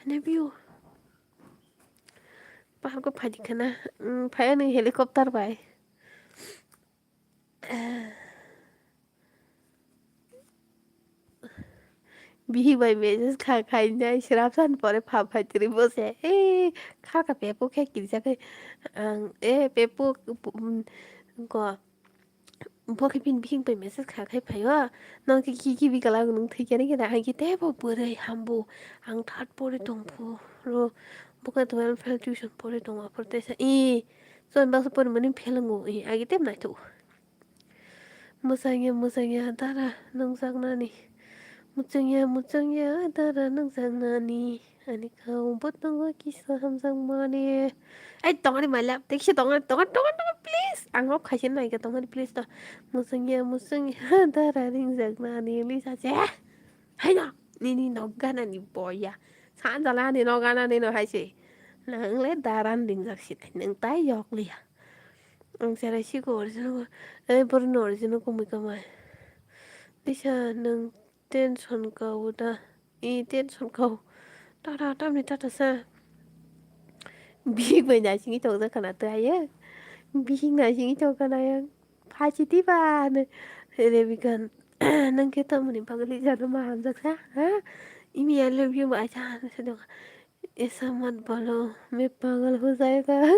Hene biu. Paharko phaidi khana. Phai ani helicopter bai. Bihik bai message kha khainai srapsan pore pha phaitri bose. Eh, kharka pepo khe kirisa khe ang eh pepo ko bo khe bini bihik bai message kha khai phaio. Nang khe ki ki bikala nwng thwi khe nang khe da hai khe tebo bwrwi hambo ang third pore tongphu ro bo khe twelve fail tuition pore tong aphuru tesa i chon baksa pore mani fail wngo i agi tebo naitho. Mwchangya mwchangya dara nungjaknani. Mwchangya mwchangya dara nungjaknani. Ani kha bo tongo kisa hamjakmani. Ai tongani maila tekisa tongani tongan tongan tongan please. Ang rok khaisa naikha tongani please to. Mwchangya mwchangya dara ringjaknani lisa se. Haino nini nok ganani boya. Sanjala ani nok ganani no haise. Nang le daran ringjak sinai nang tai yok liya. Ang cherai siko original ko. Ei borok no original ko mui kamai. Tisa nwng tension ka o da. I tension ka o. Tata tamni tata sa. Bihik bai naisingwi tongjak khana tei aye. Bihik naisingwi tong khana yang. Phachi tiba ne. Rebikan. Nang khe tamoni bagwi jano ma hamjak sa. Ha? Imi I love you ba cha. Esa mat bolo. Me pagal ho jayega.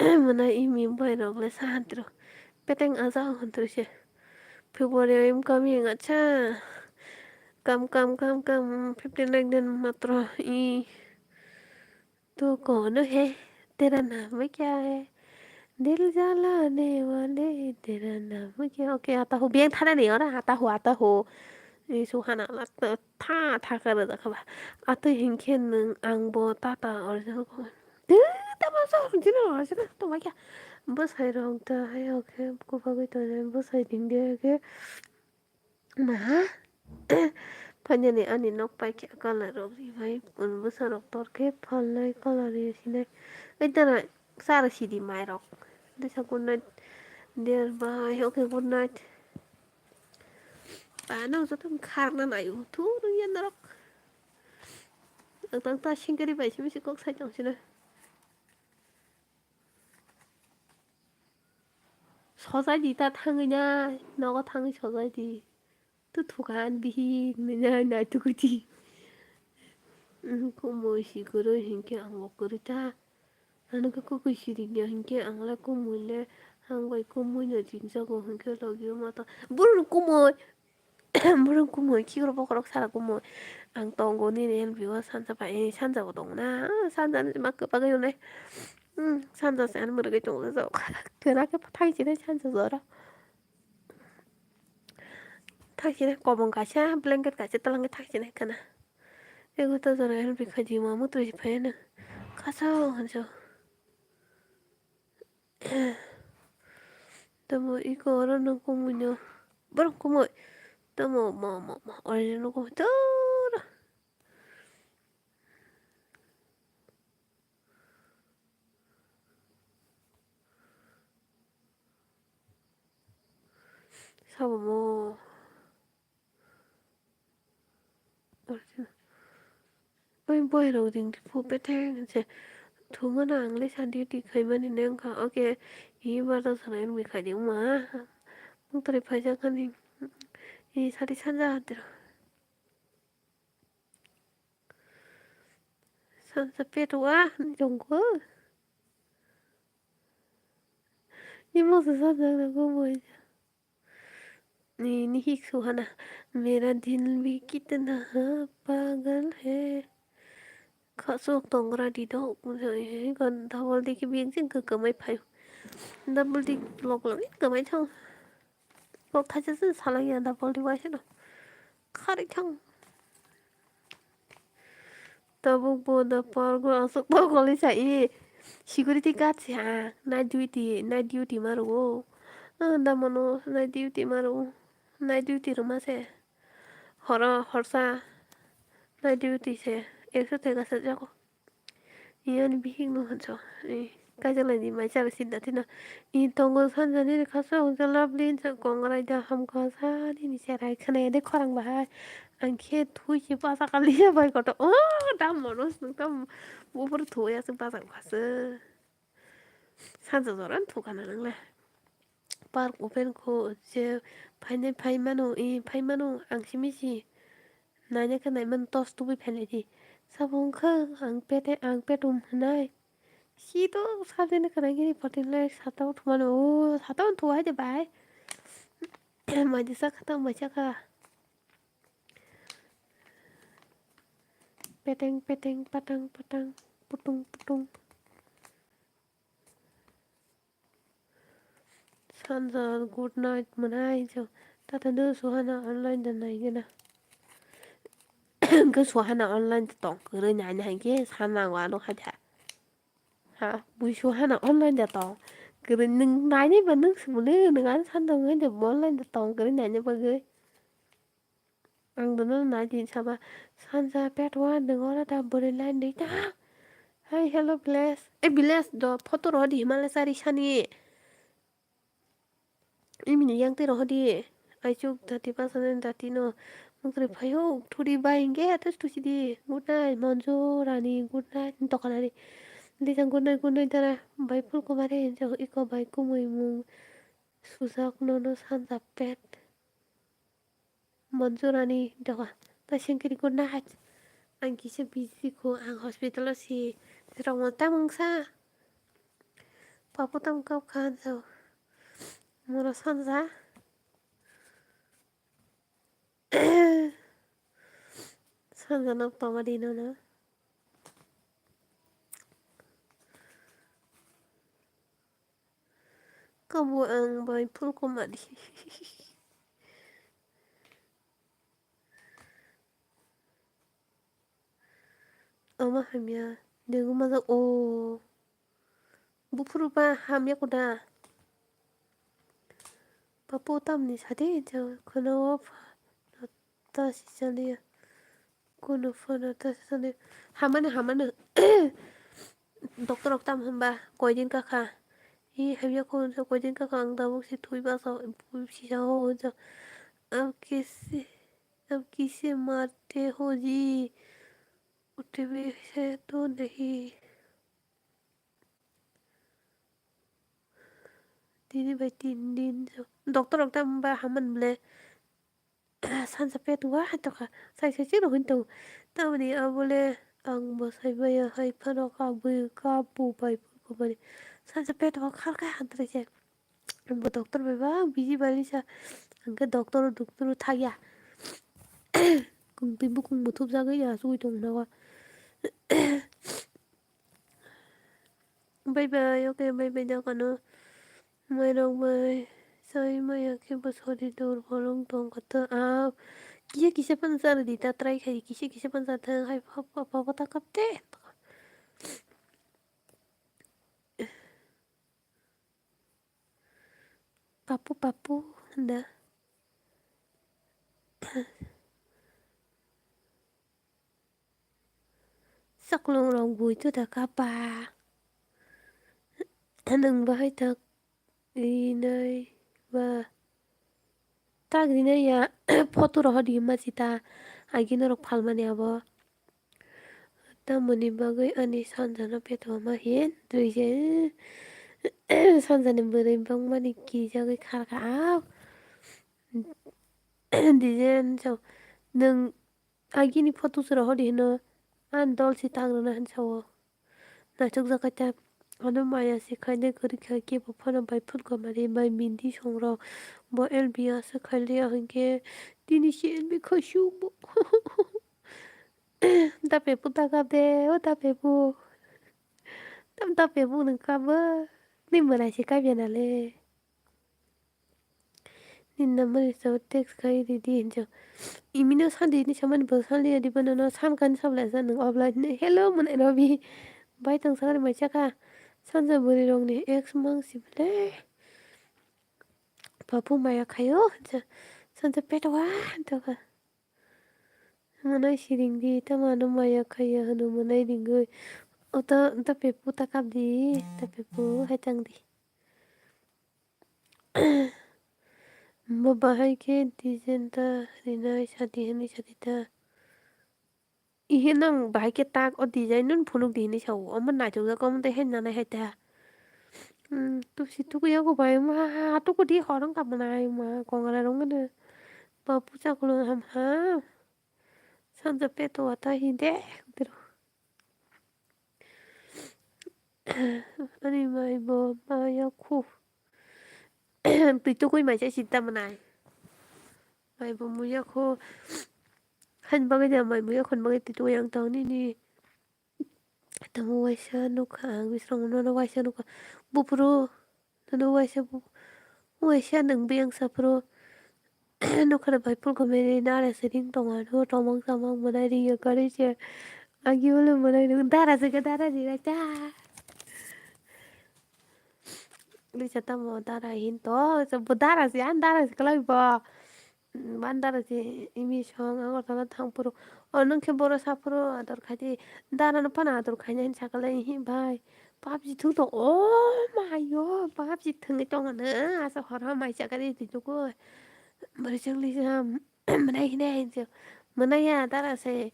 Mwnai imi bai rok le sahan tro. Peteng aja hon tro se. February o im coming acha. Kam kam kam kam fifteen nine din matro i. Tu kono he tera naam kya hai? Dil jalane wale tera naam kya? Okay, ata ho biyang thana ni ora ata ho ata ho. Ni su hana la ta, ta, ta ka rwjak kha ba. Atwi hinkhe nwng ang bo tata original ko. Twi tamo sa original original to ma kya. Bwsai rok da hai o khe kubagwi tonjak bwsai ding de khe. Ma ha? Phainani ani nok paikha colour rok ri bai bwsa rok tor khe phalnai colour ri sinai. Ai tara sara sidi mai rok. Disa good night. Dear bye. Okay, good night. Ano joto kharna nayo. Thu rwya norok. Ang tang ta singkari bai simi si kok sai tong sina. Sojai di ta thangwi na, nogo thangwi sojai di. Tu thukan bihik nai nai tu kuti. Kumui si kwrwi hinkhe ang bo kwrwi ta. Ano khe kukui siri ya hinkhe ang le kumui le ang bai kumui no rinjago hinkhe logio mata. Buru kumui. Borok kumui khikrok bokhorok sara kumui. Ang tongo nini L B o sanja bai, eh, sanja bo tongo na. Ah, sanja ni ma kwbagwi hwnwi. Hmm, sanja se ani mwrwgwi tongo jok. Twna khe thang sini sanja jora. Thang sini kobong kaisa, blanket kaisa twlang khe thang sini kana. Ego to jora L B khaji ma mutri phai na. Kasa hanjo. Tamo iko oro no kumui no. Borok kumui. Tamo mo mo mo. Oro no kumui. Toro. Sabo mo. Oi, boy rok ding phu bete se thumano ang le sa duty khaimani neng kha. Okay, hi ba ta sana ang bi khai ding ma. Mung tari phaijak ani. Hi sari sanja hatero. Sanja petu a jongko. Imo se sanja na ko boy. Ni, ni hik su hana, mera dil bhi kitna pagal hai. Khasuk tongra di do, gan double di ki bing jing kwmai phai. Double di lok lok kwmai thang. Lok thaisa se salai ya double di wai se no. Khari thang. Tabuk bo da pargo aswk pokoli sa i security guard se ha night duty, night duty ma rwo. Ah, da mano night duty ma rwo. Night duty rwma se. Horo horsa night duty se ekso theka sa jago. Iyani bihik no hanso. Kaijalaini mai chara sinna tino. I tongo sanjani rikha song ja lovely hinsa kongrai da hamkha sa nini cherai khwnaya de khorang bahai. Ang khe thui se basa kali ya bai koto. Oh, da mono sung tam bubur thui aswk basa khaswk. Sanja jora thukana nangle. Park open kho je phainai phai mano, i phai mano ang simi si. Naina khe naimano tos tubui phailai di. Sabo wngkha ang pete, ang petum hwnai. Si to sabjani kwrwngni photo le sata o thumano, o sata o thuhai de bai. Maidisa kha tang bai chakha. Peteng peteng patang patang putung putung. Sanja good night mwnai hinso. Tata no suhana online da nai gana. Hwnkhe suhana online da tong kwrwi nai nai hinkhe sana wano hai da. Ha, bui suhana online da tong kwrwi nwng nai nai ba nwng sumuni nwng ani sanja wngkhe da online da tong kwrwi nai nai bagwi. Ang dono nai di saba sanja petwa nung oro da bwrwi line di ta. Hai hello village. Eh village do photo ro di Himalaya sari sani. Imini yang twi roho di. Aichuk dati basa dati no. Mungtri phayo thuri bai hingke atus tusi di. Good night Monju Rani, good night dokanari. Dijang good night, good night dara. Bai phul kumare iko bai kumui mung sujak nono sanja pet. Monjurani doga. Pasingkiri good night. Ang kisa busy kho, ang hospital o si rongmo tamung sa. Papu tam kap khan sa. Moro sanja. Sanja nok toma di nono. Kabu ang bai phul koma di. Omo hamya, dengu majak o. Buphuru ba hamya kuda. Papu tamni sadi jao khwna o pha ta sisaliya. Kuno phano ta sisaliya. Hamano, hamano. Doctor rok tam hwnba koidin kakha. Hi hamya ko hwnsa koidin kakha ang tabuk si thwi basa sisa o hwnsa. Ab kisi, ab kisi marte hoji. Uthe bhi se to nahi. Tini bai tin din jo. Doctor rok tam ba haman ble. Sansa pet wa hai tokha. Sai sai chiro hin to. Tamni abole ang bo sai maya hai phano ka bui ka bu bai bu bai. Sansa pet wa khar ka hantre se. Bo doctor bai ba biji bai sa. Ang ke doctor doctor thagya. Kung twi bukung muthupjagwi ya sui tong nawa. Bye bye, okay, bye bye, da kano. Mairok bai sai maya khe bo sori dur bolong tong kata. Ah, kisa kisa pansa di ta try khai, kisa kisa pansa thang hai pha pha pha ta kap te. Papu, papu, da. Saklong rok bui tu da kapa. Nwng bahai tak rinai ba. Tak rinai ya photo rok hodi ma sita. Agi norok phalmani abo. Tamoni bagwi ani sanjano petoma hin rwije. Sanjani bwrwi bangmani kijagwi kharkha. Design so nwng agini photo sora hodi hino ani dol si tang rwna hinsa o. Naithokjak kha ta. Ano maya se khainai kwrwi kha kebo phano bai phut gomari bai mindi songrok. Bo L B aswk khailiya hinkhe tini se L B khaisukbo. Da pepu da kap de, o da pepu. Tam da pepu nwng kap bo. Ni mwrai se kap ya nale. Nini number rwchapwi text khai ridi hinjak. Imino sadi hinwi samani bo sanliya diba nono sankani sablai sa nwng offline hinwi hello mwnai Robi. Bai tong sakani mai chakha sanja bwrwi rokni ex mang sibole. Papu maya khaio hinsa sanja petwa hintoka. Mwnai siring di tamo ano maya khaiya hwnwi mwnai ringwi. Oto da pepu ta kap di da pepu hai tang di. Bo bahai khe design ta rinai sadi hinwi sadi ta. Ihe nang bahai khe tak o design no phunuk di hinwi sa o. Omo naithokjak omo tei hai nanai hai ta. Hmm, tusi tuku yago bai ma tuku di hor wngkha mwnai ma kongala rwngmano. Ba pusa khulum ham ham. Sanja peto wata hinde. Ani mai bo maya khu. Twi tukui mai chai sita mwnai. Mai bo muya khu. Hani bagwi da mai muya khon bagwi twi tukui ang tong nini. Tamo waisa nukha ang bisrong nono waisa nukha. Buphuru nono waisa bu-, waisa nwng biyang saphuru. Nokha bai phulkha meri nara se ring tongo ano tomong samong mwnai ring ya kari se. Agi ulo mwnai ring dara se ke dara ring ta. Lisa tamo dara hin to se bo dara se an dara se kalai bo. Ban dara se imi song ang orthono thang phuru. O nung khe boro sa phuru ador khai di. Dara no phano ador khaina hin sakale hi bai. Pap ji thung to o mayo pap ji thungwi tongano asa hor ha mai chakari di tugo. Bwrwi chwng lisa mwnai hinai hinse mwnai ya dara se.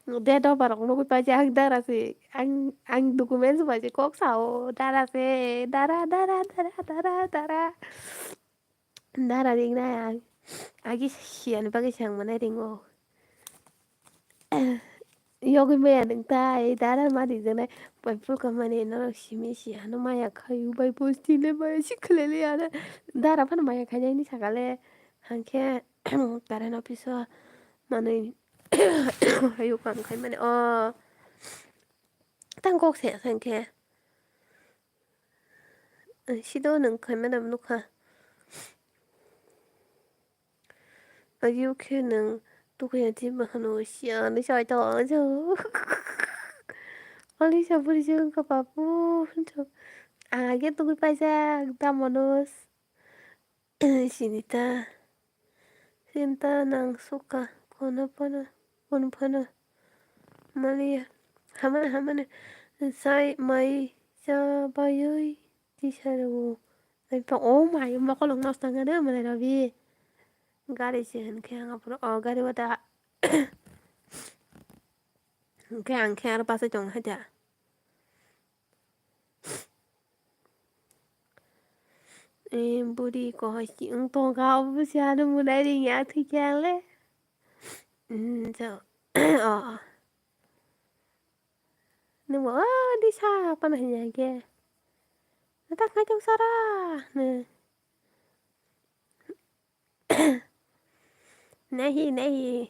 De doba rok nugwi paijak dara se ang ang documents bai se kok sao dara se dara dara dara dara dara. Dara ringnai ang agi siyani bagwi se ang mwnai ringo. Yogwi maya nwng tai dara ma ringjaknai bai phulka mani norok simi si ano maya khayu bai bosti le maya si khlele ano dara phano maya khainai hinwi sakale hangkhe current office o manwi hayuk ang khaimani o tang kok se hangkhe. Sida o nwng khaima nang nukha. Agio khe nwng Tukuya jima hano siya ni soi to jo. Oli sa buri jeng ka papu. Ang age tukui paisa damonos. Sinita. Sinta nang suka kono pano kono pano. Maliya. Hamana hamana. Sai mai sa bayoi. Tisaro. Naipa, oh my, mokolong nosto wngkha de, mwnai Rabi. Gari se hinkhe ang aphuru, oh, gari wada. Hinkhe ang khe aro bachai tong hai da. Eh, buri kohai si wng tongkha, obo se ano mwnai ringya thwikhe ang le. Hmm, so, oh. Nwng bo, oh, disa, pano hinya khe. Natak nai tong sara, ne. Nahi, nahi.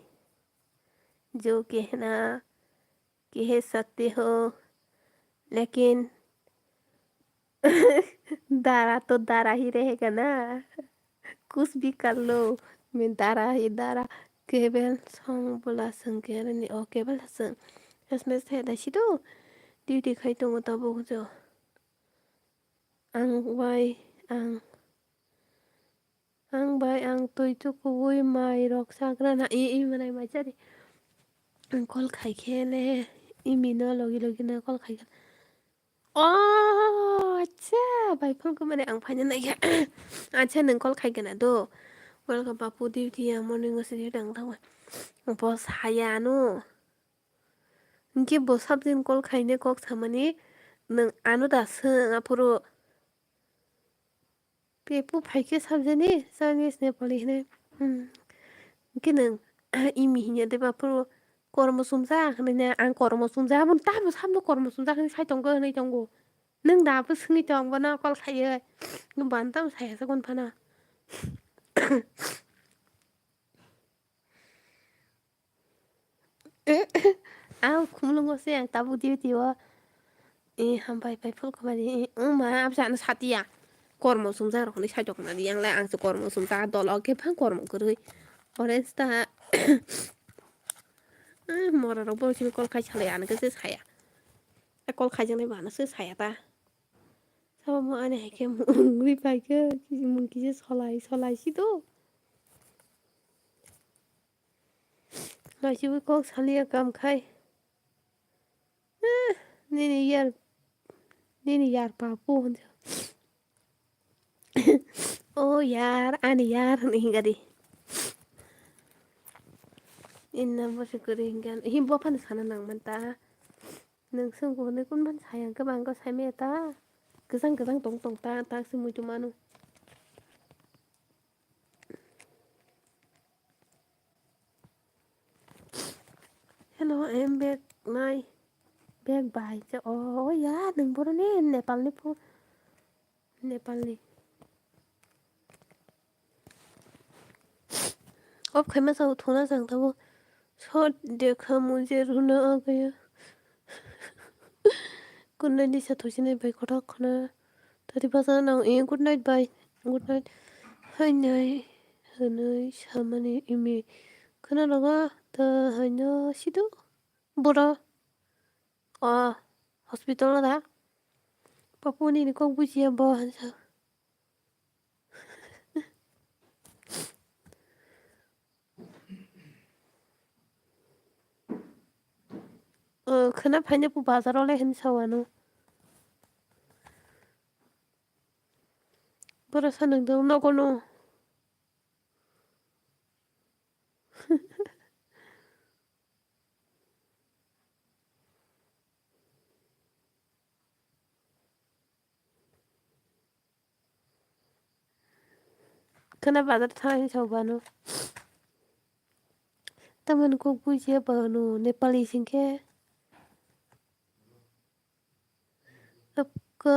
Jo kehna, kehe sakte ho. Lekin, dara to dara hi rehega na. Kuch bhi kar lo, main dara hi dara. Kebel song bola song kebel ni, oh, kebel song. S M S hai da sido. Duty khai tongo tabuk jo. Ang bai, ang, ang bai, ang twi tukuwi mai rok sagra na, i, i manai mai chari. Ang call khai khe le, i mino logi logi no call khai khe. Oh, acha, bai phone ko mane ang phaina nai khe. Acha, nwng call khai gana do. Welcome bapu duty ya, morning o sidi dang thawa. Bo saya ano. Hingke bo sabjin call khaine kok samani nwng ano da swng aphuru. Pepu phaikhe sabjani Chinese Nepali hinwi. Hmm. Hingke nwng imi hinya de baphuru kormo sumjak hinwi na ang kormo sumjak aboni tamo sabno kormo sumjak hinwi sai tongo hinwi tongo. Nwng da bo swngwi tong bono call khaiwi. Nwng bani tamo sayasa gon phano. Ang khumlungo se ang tabuk duty o. E, hambai pai phul khobani. E, wngma absa ano satiya. Kormo sumjak rok hinwi saitok nadi yang le ang se kormo sumjak dolo khe phang kormo kwrwi. Orange ta. Ah, mora rok bo simi call khai salai ano khe se saya. A call khai jang nai ba ano se saya ta. Sabo mo ani hai khe mungwi pai khe mung kisa solai solai si do. Lachiwi kok saliya kam khai. Eh, nini yar, nini yar papu hwnja. Oh yar, ani yar hwnwi hinga di. Inna bosi kwrwi hinga. Hi bophani sana nang man ta. Nwng swngkuk hwnwi kun man sayang khe bang khe saimaya ta. Kwchang kwchang tong tong ta, tak se muitu manu. Hello, I am back, nai. Back bai. Cha, oh, ya, nwng boroni Nepalni pho-, Nepalni. Off khaima sao thuna jang tabo. Sot dekha mujhe runa aa gaya. Good night ni sa thoisi nai bai kothok khna. Tari basa nang, eh, good night, bye. Good night. Hainai, hwnwi samani imi khna logo, ta haino sido. Boro. O, hospital o da. Papu nini kok bujiya bo hansa. O, khwna phaina pu bazar o le hinwi sa o ano. Boro sa nang tong nogo no. Khwna bazar thangna hinwi sa o bo ano. Tamoni kok bujiya bo ano Nepali singkhe. आपका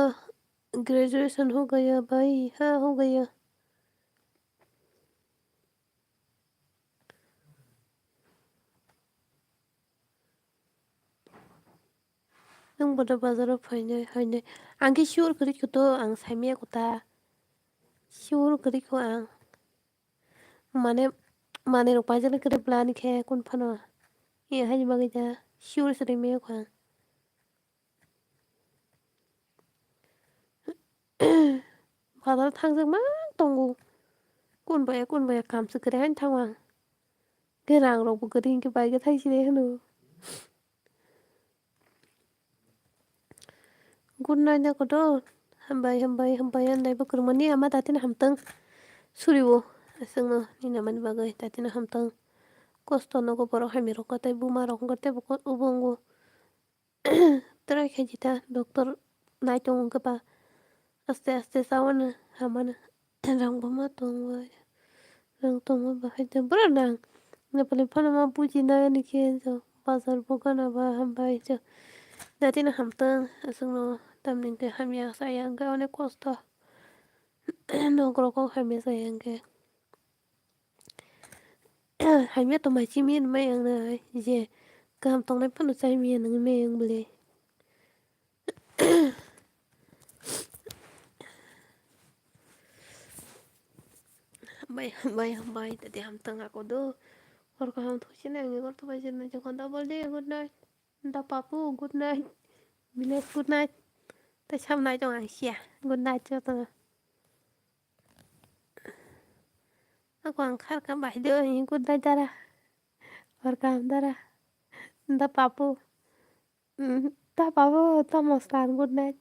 ग्रेजुएशन हो गया भाई? हाँ, हो गया। Nwng bodo bazaro phainai, hainai. Ang khe sure kwrwi kho to, ang saimaya kho ta. Sure kwrwi kho ang. Mane, manwi rok paijak nai kwrwi bwla ani khe kun phano. Iya haini bagwi da sure se ringmaya kha. Bazar thangjak mang tongo. Kun baya kun baya kam se kwrwi haino thango ang. Khe rang rok bo kwrwi hinkhe bai khe thaiside hwno. Good night, nakoto. Hambai, hambai, hambai, ang naibo kwrwngmani ama datino hamtwng. Suribo, aswkno, nini amani bagwi datino hamtwng. Kosto nogo borok hamya rok, tei buma rok, tei bo ko-, obo wngo. Try khaidi ta, doctor nai tongo wngkhe ba. Aste, aste chawano, hamano. Rang bo ma tongo, rang tongo bahai de bwrwi nang. Nepali phano ma bujinai ani khe jo bazar bo gana ba hambai jo. Datino hamtwng aswkno tamni hwnkhe hamya saya hwnkhe onek kosto. Nok rok o hamya saya hwnkhe. Hamya tongmai chimya hinmai ang nai je kaham tongnai phano chai maya nang maya ang bwle. Hambai, hambai, hambai, tadi hamtang ako do. Hor kaham thusi na, ngi gor tubai jena jokon double day, good night. Da papu, good night. Biles, good night. Tai sam nai tong ang sia, good night joto. Ako ang khar ka bai do, good night dara. Hor kaham dara. Da papu. Mm, ta papu, ta mostan, good night.